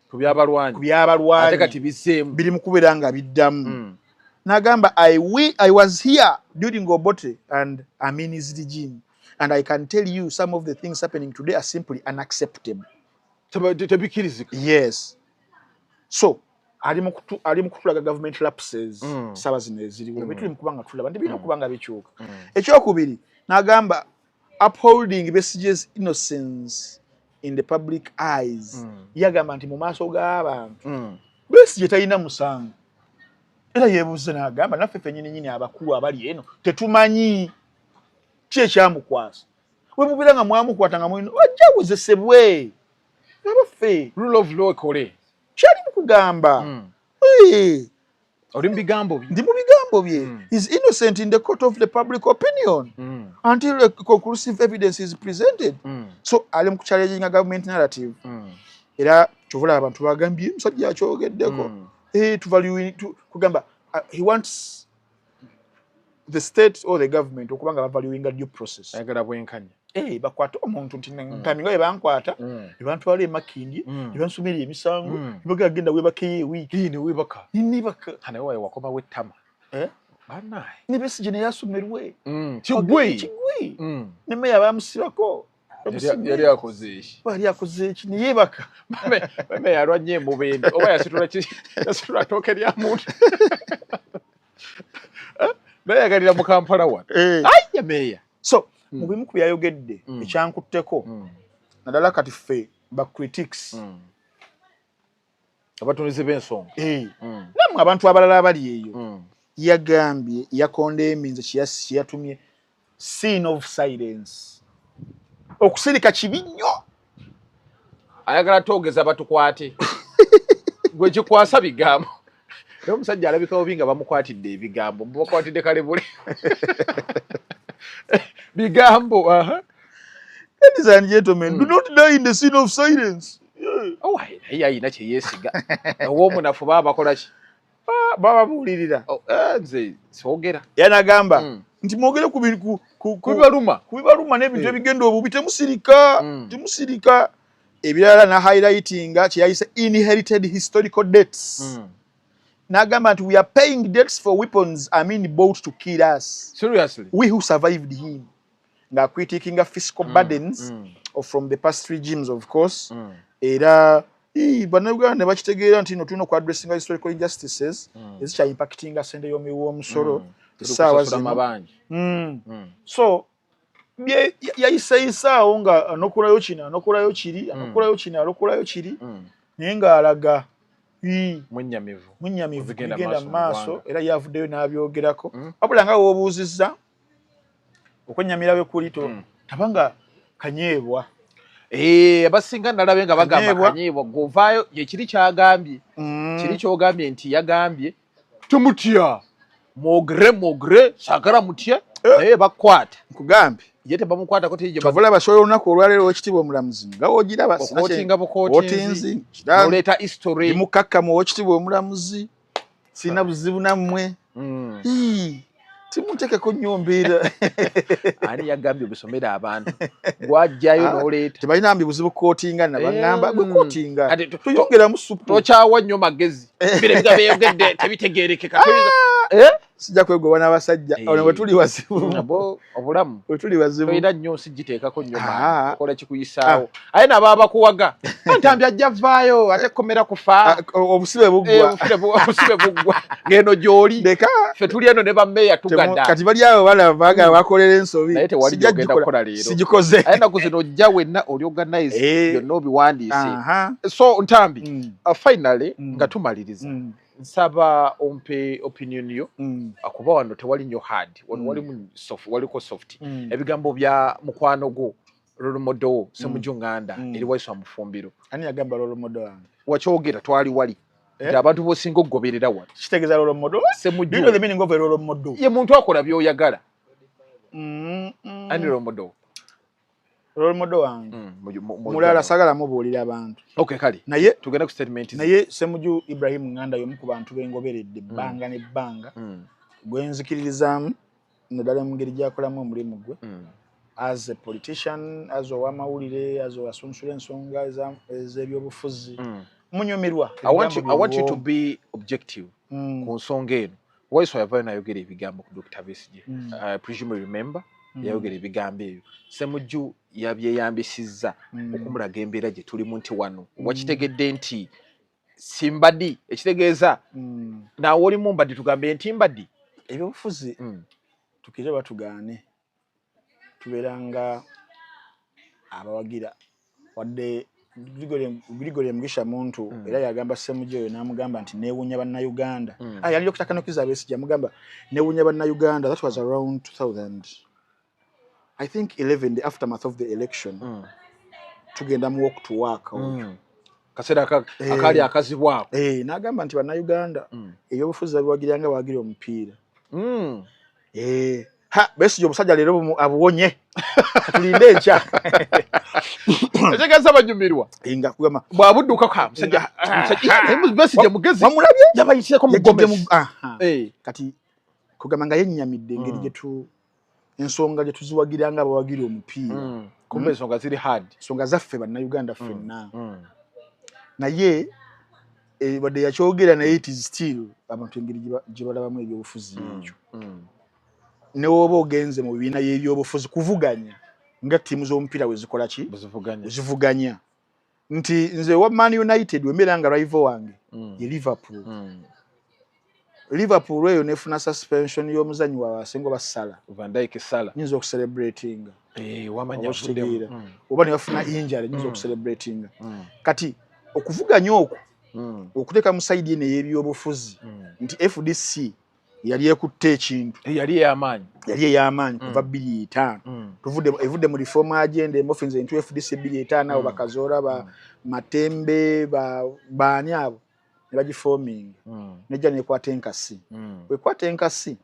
[SPEAKER 1] ku
[SPEAKER 2] byabalwanyi,
[SPEAKER 1] byabalwanyi
[SPEAKER 2] ate kati biseemu,
[SPEAKER 1] biri mu kubeera nga biddamu. N'agamba, I was here during Obote and Amin's regime, and I can tell you some of the things happening today are simply unacceptable.
[SPEAKER 2] Tebikirizika.
[SPEAKER 1] Yes, so ali mu kutulaga government lapses saba zino eziriwo, bituli mu kuba nga tulaba nti birina okuba nga bikyuka. Ekyokubiri n'agamba, upholding Besigye's innocence in the public eyes. Yagamba nti mu maaso g'abantu Besigye talina musango, era yeebuuze n'agamba, naffe ffennyini nyini abakulu abali eno tetumanyi ki ekyamukwasa. We mubeera nga mwamukwata nga mulina ojja wozesebwe abaffe.
[SPEAKER 2] Rule of law ekole.
[SPEAKER 1] Kyali mu kugamba.
[SPEAKER 2] Oli mu bigambo bye.
[SPEAKER 1] Ndi mu bigambo bye. Is innocent in the court of the public opinion until a conclusive evidence is presented. So ali mu kuchallenginga government narrative. Era kyova abantu bagambye musajja akyogeddeko. Kugamba he wants the state or the government okuba nga bavaluinga due process.
[SPEAKER 2] Ayagala bwenkanya.
[SPEAKER 1] Bakwate omuntu nti Ntambi nga bwe bankwata ne bantwala e Makindye ne bansomera emisango ne bagamba genda weebakeyo ewiiki.
[SPEAKER 2] Ne weebaka.
[SPEAKER 1] Neebaka.
[SPEAKER 2] Naye waye wakomawo ettama. Banaye.
[SPEAKER 1] Ne Besigye naye asomerwe.
[SPEAKER 2] Kigwe.
[SPEAKER 1] Kigwe. Ne meya bamusibako.
[SPEAKER 2] Yali akoze eki?
[SPEAKER 1] Yali akoze eki? Ne yeebaka.
[SPEAKER 2] Meya yalwa nnyo emubende oba yasitula ttooke lya muntu. Naye yagalira mu Kampala wano. Ayya meya.
[SPEAKER 1] So mu bimu ku byayogedde ekyankutteko, naddala kati ffe ba critics,
[SPEAKER 2] abatunuzi b'ensonga,
[SPEAKER 1] nammwe abantu abalala abali eyo, yagambye, yakondeminze kyeyatumye sin of silence. Okusirika kibi nnyo.
[SPEAKER 2] Ayagala twogeza batukwate, gwe kikwasa bigambo. Naye omusajja alabika bubi nga bamukwatidde ebigambo, bakwatidde kalebule bigambo.
[SPEAKER 1] Ladies and gentlemen, do not die in the sin of silence.
[SPEAKER 2] Oh, naye ayina kye yeesiga. Ow'omunafu baba bakola ki?
[SPEAKER 1] Bababuulirira.
[SPEAKER 2] Nze soogera.
[SPEAKER 1] Yanagamba nti mwogere ku
[SPEAKER 2] bibaluma,
[SPEAKER 1] ku bibaluma n'ebintu ebigenda obubi, temusirika, temusirika. Ebirala na highlightinga kyeyayise inherited historical debts. N'agamba nti we are paying debts for weapons Amin bought to kill us.
[SPEAKER 2] Seriously?
[SPEAKER 1] We who survived him. Nga critiquinga fiscal burdens from the past regimes, of course. Era bannayuganda ne bakitegeera nti no tulina okuaddressinga historical injustices ezikya impactinga sente y'omuwi w'omusolo essaawa zino. So yayiseyisaawo nga anokolayo kino, anokolayo kiri, anokolayo kino, anokolayo kiri, naye ng'alaga
[SPEAKER 2] mwennyamivu
[SPEAKER 1] mwennyamivu bigenda mu maaso. Era yavuddeyo n'abyogerako, wabula nga w'obuuzizza okwennyamira bwe kuli tabanga kanyeebwa.
[SPEAKER 2] Abasinga nalabe nga bagamba kanyeebwa govaayo ye kiri kyagambye, kiri kyogambye nti yagambye tumutya mogre mogre sagala mutya, naye bakwata.
[SPEAKER 1] Nkugambye
[SPEAKER 2] ye tebamukwatako.
[SPEAKER 1] Kyova basobola olunaku olwaleero owekitiibwa omulamuzi nga wogiraba
[SPEAKER 2] okotinga bukotinzi oleeta history
[SPEAKER 1] mukakkamu. Owekitiibwa omulamuzi, sirina buzibu nammwe, timuntekeko nnyo mbeera.
[SPEAKER 2] Ani yagambye obisomera abantu gwajjayo n'oleeta?
[SPEAKER 1] Tebalina mbi buzibu kootinga, nabaŋŋamba gwe kootinga tuyongeramu supu.
[SPEAKER 2] Tokyawa nnyo magezi, bino ebigambo byeyogedde tebitegeerekeka.
[SPEAKER 1] Sijja kwegoba n'abasajja ono bwe tuli wazibu.
[SPEAKER 2] Obulamu
[SPEAKER 1] bwe tuli wazibu.
[SPEAKER 2] Tolina nnyo nsi giteekako nnyo, okola kikuyisaawo, aye nabo abakuwaga Ntambi ajja vaayo ate komera kufa.
[SPEAKER 1] Obusibe buggwa.
[SPEAKER 2] Obusibe buggwa ng'eno gy'oli.
[SPEAKER 1] Leka.
[SPEAKER 2] Ffe tuli eno ne bammeeya tugada.
[SPEAKER 1] Kati bali abo balaba baagala bakolera ensobi.
[SPEAKER 2] Naye tewali gy'ogenda kukola leero.
[SPEAKER 1] Sigikoze.
[SPEAKER 2] Aye ennaku zino ojja wenna oli organize byonna obiwandiise. So Ntambi, finally nga tumaliriza, nsaba ompe opinion yo, akuba wano tewali nnyo hard, wano walimu soft, waliko soft. Ebigambo bya mukwano gwo role model wo Ssemujju Nganda eri Waiswa Mufumbiro.
[SPEAKER 1] Ani yagamba role model wange?
[SPEAKER 2] Wakyogera twali wali nti abantu b'osinga okugoberera wano.
[SPEAKER 1] Kitegeeza role model?
[SPEAKER 2] Ssemujju.
[SPEAKER 1] Do you know the meaning of a role model?
[SPEAKER 2] Ye muntu akola by'oyagala. Ani role model?
[SPEAKER 1] Role model wange mulala sagala mubuulira abantu.
[SPEAKER 2] Okay, kale.
[SPEAKER 1] Naye
[SPEAKER 2] tugenda ku statement.
[SPEAKER 1] Naye Ssemujju Ibrahim Nganda y'omu ku bantu bengoberedde ebbanga n'ebbanga, gwe nzikiririzaamu naddala mu ngeri gy'akolamu omulimu gwe. As a politician, as owamawulire, as owasunsula ensonga ez'ebyobufuzi, munyumirwa.
[SPEAKER 2] I want you to be objective ku nsonga eno. Waiswa yavayo nayogera ebigambo ku Dr. Besigye. I presume you remember. Yayogera ebigambo ebyo, Semujju yabyeyambisizza okumulaga embeera gye tulimu nti wano wakitegedde nti simbadi, ekitegeeza naawe olimu mbadi, tugambe nti mbadi.
[SPEAKER 1] Ebyobufuzi, tukire batugaane, tubeera nga abawagira wadde Gregory Mugisha Muntu era yagamba Ssemujju oyo n'amugamba nti neewuunya Bannayuganda. Ah, yali Dr. Kano Kizza Besigye amugamba neewuunya Bannayuganda. That was around 2000, I think, 11, the aftermath of the election. Tugenda mu walk to work.
[SPEAKER 2] Kaseera akaali akazibwako.
[SPEAKER 1] Eh, n'agamba nti Bannayuganda ebyobufuzi babiwagira nga bawagira omupiira. Eh, ha, Besigye omusajja leero abuwonye, katulinde enkya.
[SPEAKER 2] Ekitegeeza banyumirwa.
[SPEAKER 1] Nga kugamba
[SPEAKER 2] bw'abuddukako musajja Besigye mugezi.
[SPEAKER 1] Wamulabye?
[SPEAKER 2] Yabayitireko mu gomesi.
[SPEAKER 1] Kati kugamba nga yennyamidde engeri gyetu ensonga gye tuziwagira nga abawagira omupiira.
[SPEAKER 2] Kumbe ensonga ziri hard.
[SPEAKER 1] Ensonga zaffe Bannayuganda ffenna. Naye wadde yakyogera, naye it is still abantu engeri gye balabamu ebyobufuzi ekyo. Ne woba ogenze mu bibiina y'ebyobufuzi kuvuganya nga ttiimu z'omupiira we zikola ki, zivuganya, nti nze wa Man United, wembeera nga rival wange ye Liverpool, Liverpool eyo nefuna suspension y'omuzanyi waabwe asinga oba Salah,
[SPEAKER 2] Van Dijk, Salah,
[SPEAKER 1] nyinza okucelebratinga.
[SPEAKER 2] Wamanya.
[SPEAKER 1] Okitegeera? Oba ne bafuna injury, nyinza okucelebratinga. Kati okuvuganya okwo okuteeka mu side eno ey'ebyobufuzi nti FDC yali ekutte ekintu.
[SPEAKER 2] Yali ey'amaanyi.
[SPEAKER 1] Yali ey'amaanyi kuva 2005. Tuvudde, evudde mu reform agenda emofinze into FDC 2005 abo bakazoora ba Matembe ba baani abo ne bagiforminga, nejja nekwata enkasi. Wekwata enkasi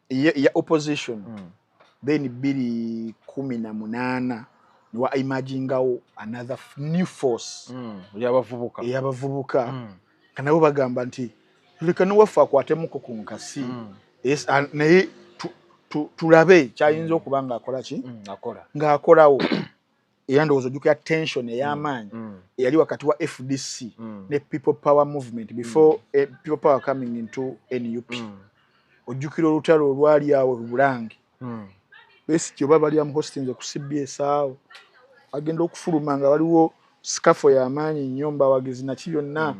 [SPEAKER 1] ya opposition, then 2018 niwa imagingawo another new force.
[SPEAKER 2] Ey'abavubuka.
[SPEAKER 1] Ey'abavubuka, nga nabo bagamba nti leka newaffe akwatemuko ku nkasi, naye tulabe kyayinza okuba ng'akola ki, ng'akolawo. Era ndowooza ojjukira tension ey'amaanyi eyali wakati wa FDC ne People Power movement before People Power coming into NUP. Ojjukira olutalo olwali awo Bulange, Besigye oba bali amuhostinze ku CBS awo, agenda okufuluma nga waliwo scuffle y'amaanyi nnyo mbawagizi naki byonna.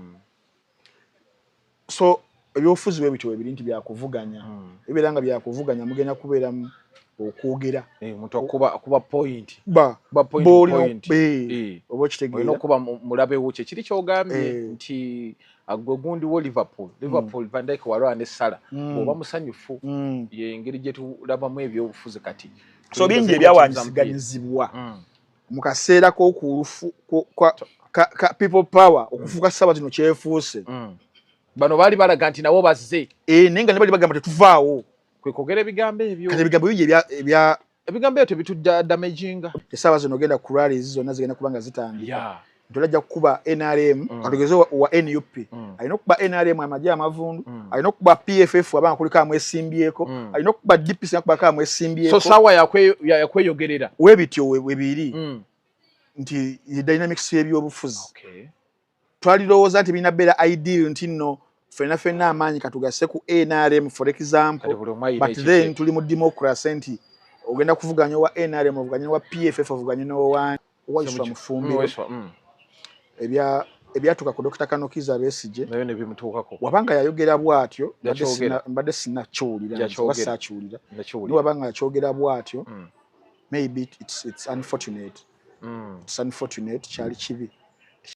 [SPEAKER 1] So ebyobufuzi bwe bityo webiri nti byakuvuganya, bibeera nga byakuvuganya, mugenda kubeeramu okwogera.
[SPEAKER 2] Omuntu akuba point.
[SPEAKER 1] Ba
[SPEAKER 2] point.
[SPEAKER 1] Oba okitegeera?
[SPEAKER 2] Olina okuba mulabewo kye kiri kyogambye nti gwe gundi wo Liverpool, Liverpool, Van Dijk walwa ne Salah, oba musanyufu. Ye engeri gye tulabamu ebyobufuzi kati.
[SPEAKER 1] So bingi ebyawanyisiganyizibwa mu kaseera k'okulufu ka People Power okufuuka ssaawa zino kyefuuse.
[SPEAKER 2] Bano baali balaga nti nabo bazze.
[SPEAKER 1] Naye nga ne bali bagamba tetuvaawo.
[SPEAKER 2] Kwe kwogera ebigambo ebyo.
[SPEAKER 1] Kati ebigambo bingi ebya
[SPEAKER 2] Ebigambo ebyo tebitujja damaginga.
[SPEAKER 1] Essaawa zino ogenda ku rallies zonna zigenda kuba nga zitandika nti olajja kukuba NRM, katugeze wa NUP alina okukuba NRM amagye amavundu, alina okukuba PFF abanga kuliko amwesimbyeko, alina okukuba DPC akubako amwesimbyeko.
[SPEAKER 2] So saawa yakweyogerera.
[SPEAKER 1] Webityo webiri nti ye dynamics y'ebyobufuzi. Twalirowooza nti birina beera ideal nti nno ffenna ffenna amaanyi katugase ku NRM, for example, but then tuli mu democracy nti ogenda kuvuganya owa NRM, ovuganye wa PFF, ovuganye n'owa Waiswa Mufumbiro. Ebyatuuka ku Dr. Kano Kizza Besigye
[SPEAKER 2] nayo ne bimutuukako.
[SPEAKER 1] Wabanga yayogera bw'atyo, mbadde sinnakiwulira oba saakiwulira, naye wabanga yakyogera bw'atyo, maybe it's unfortunate. It's unfortunate, kyali kibi.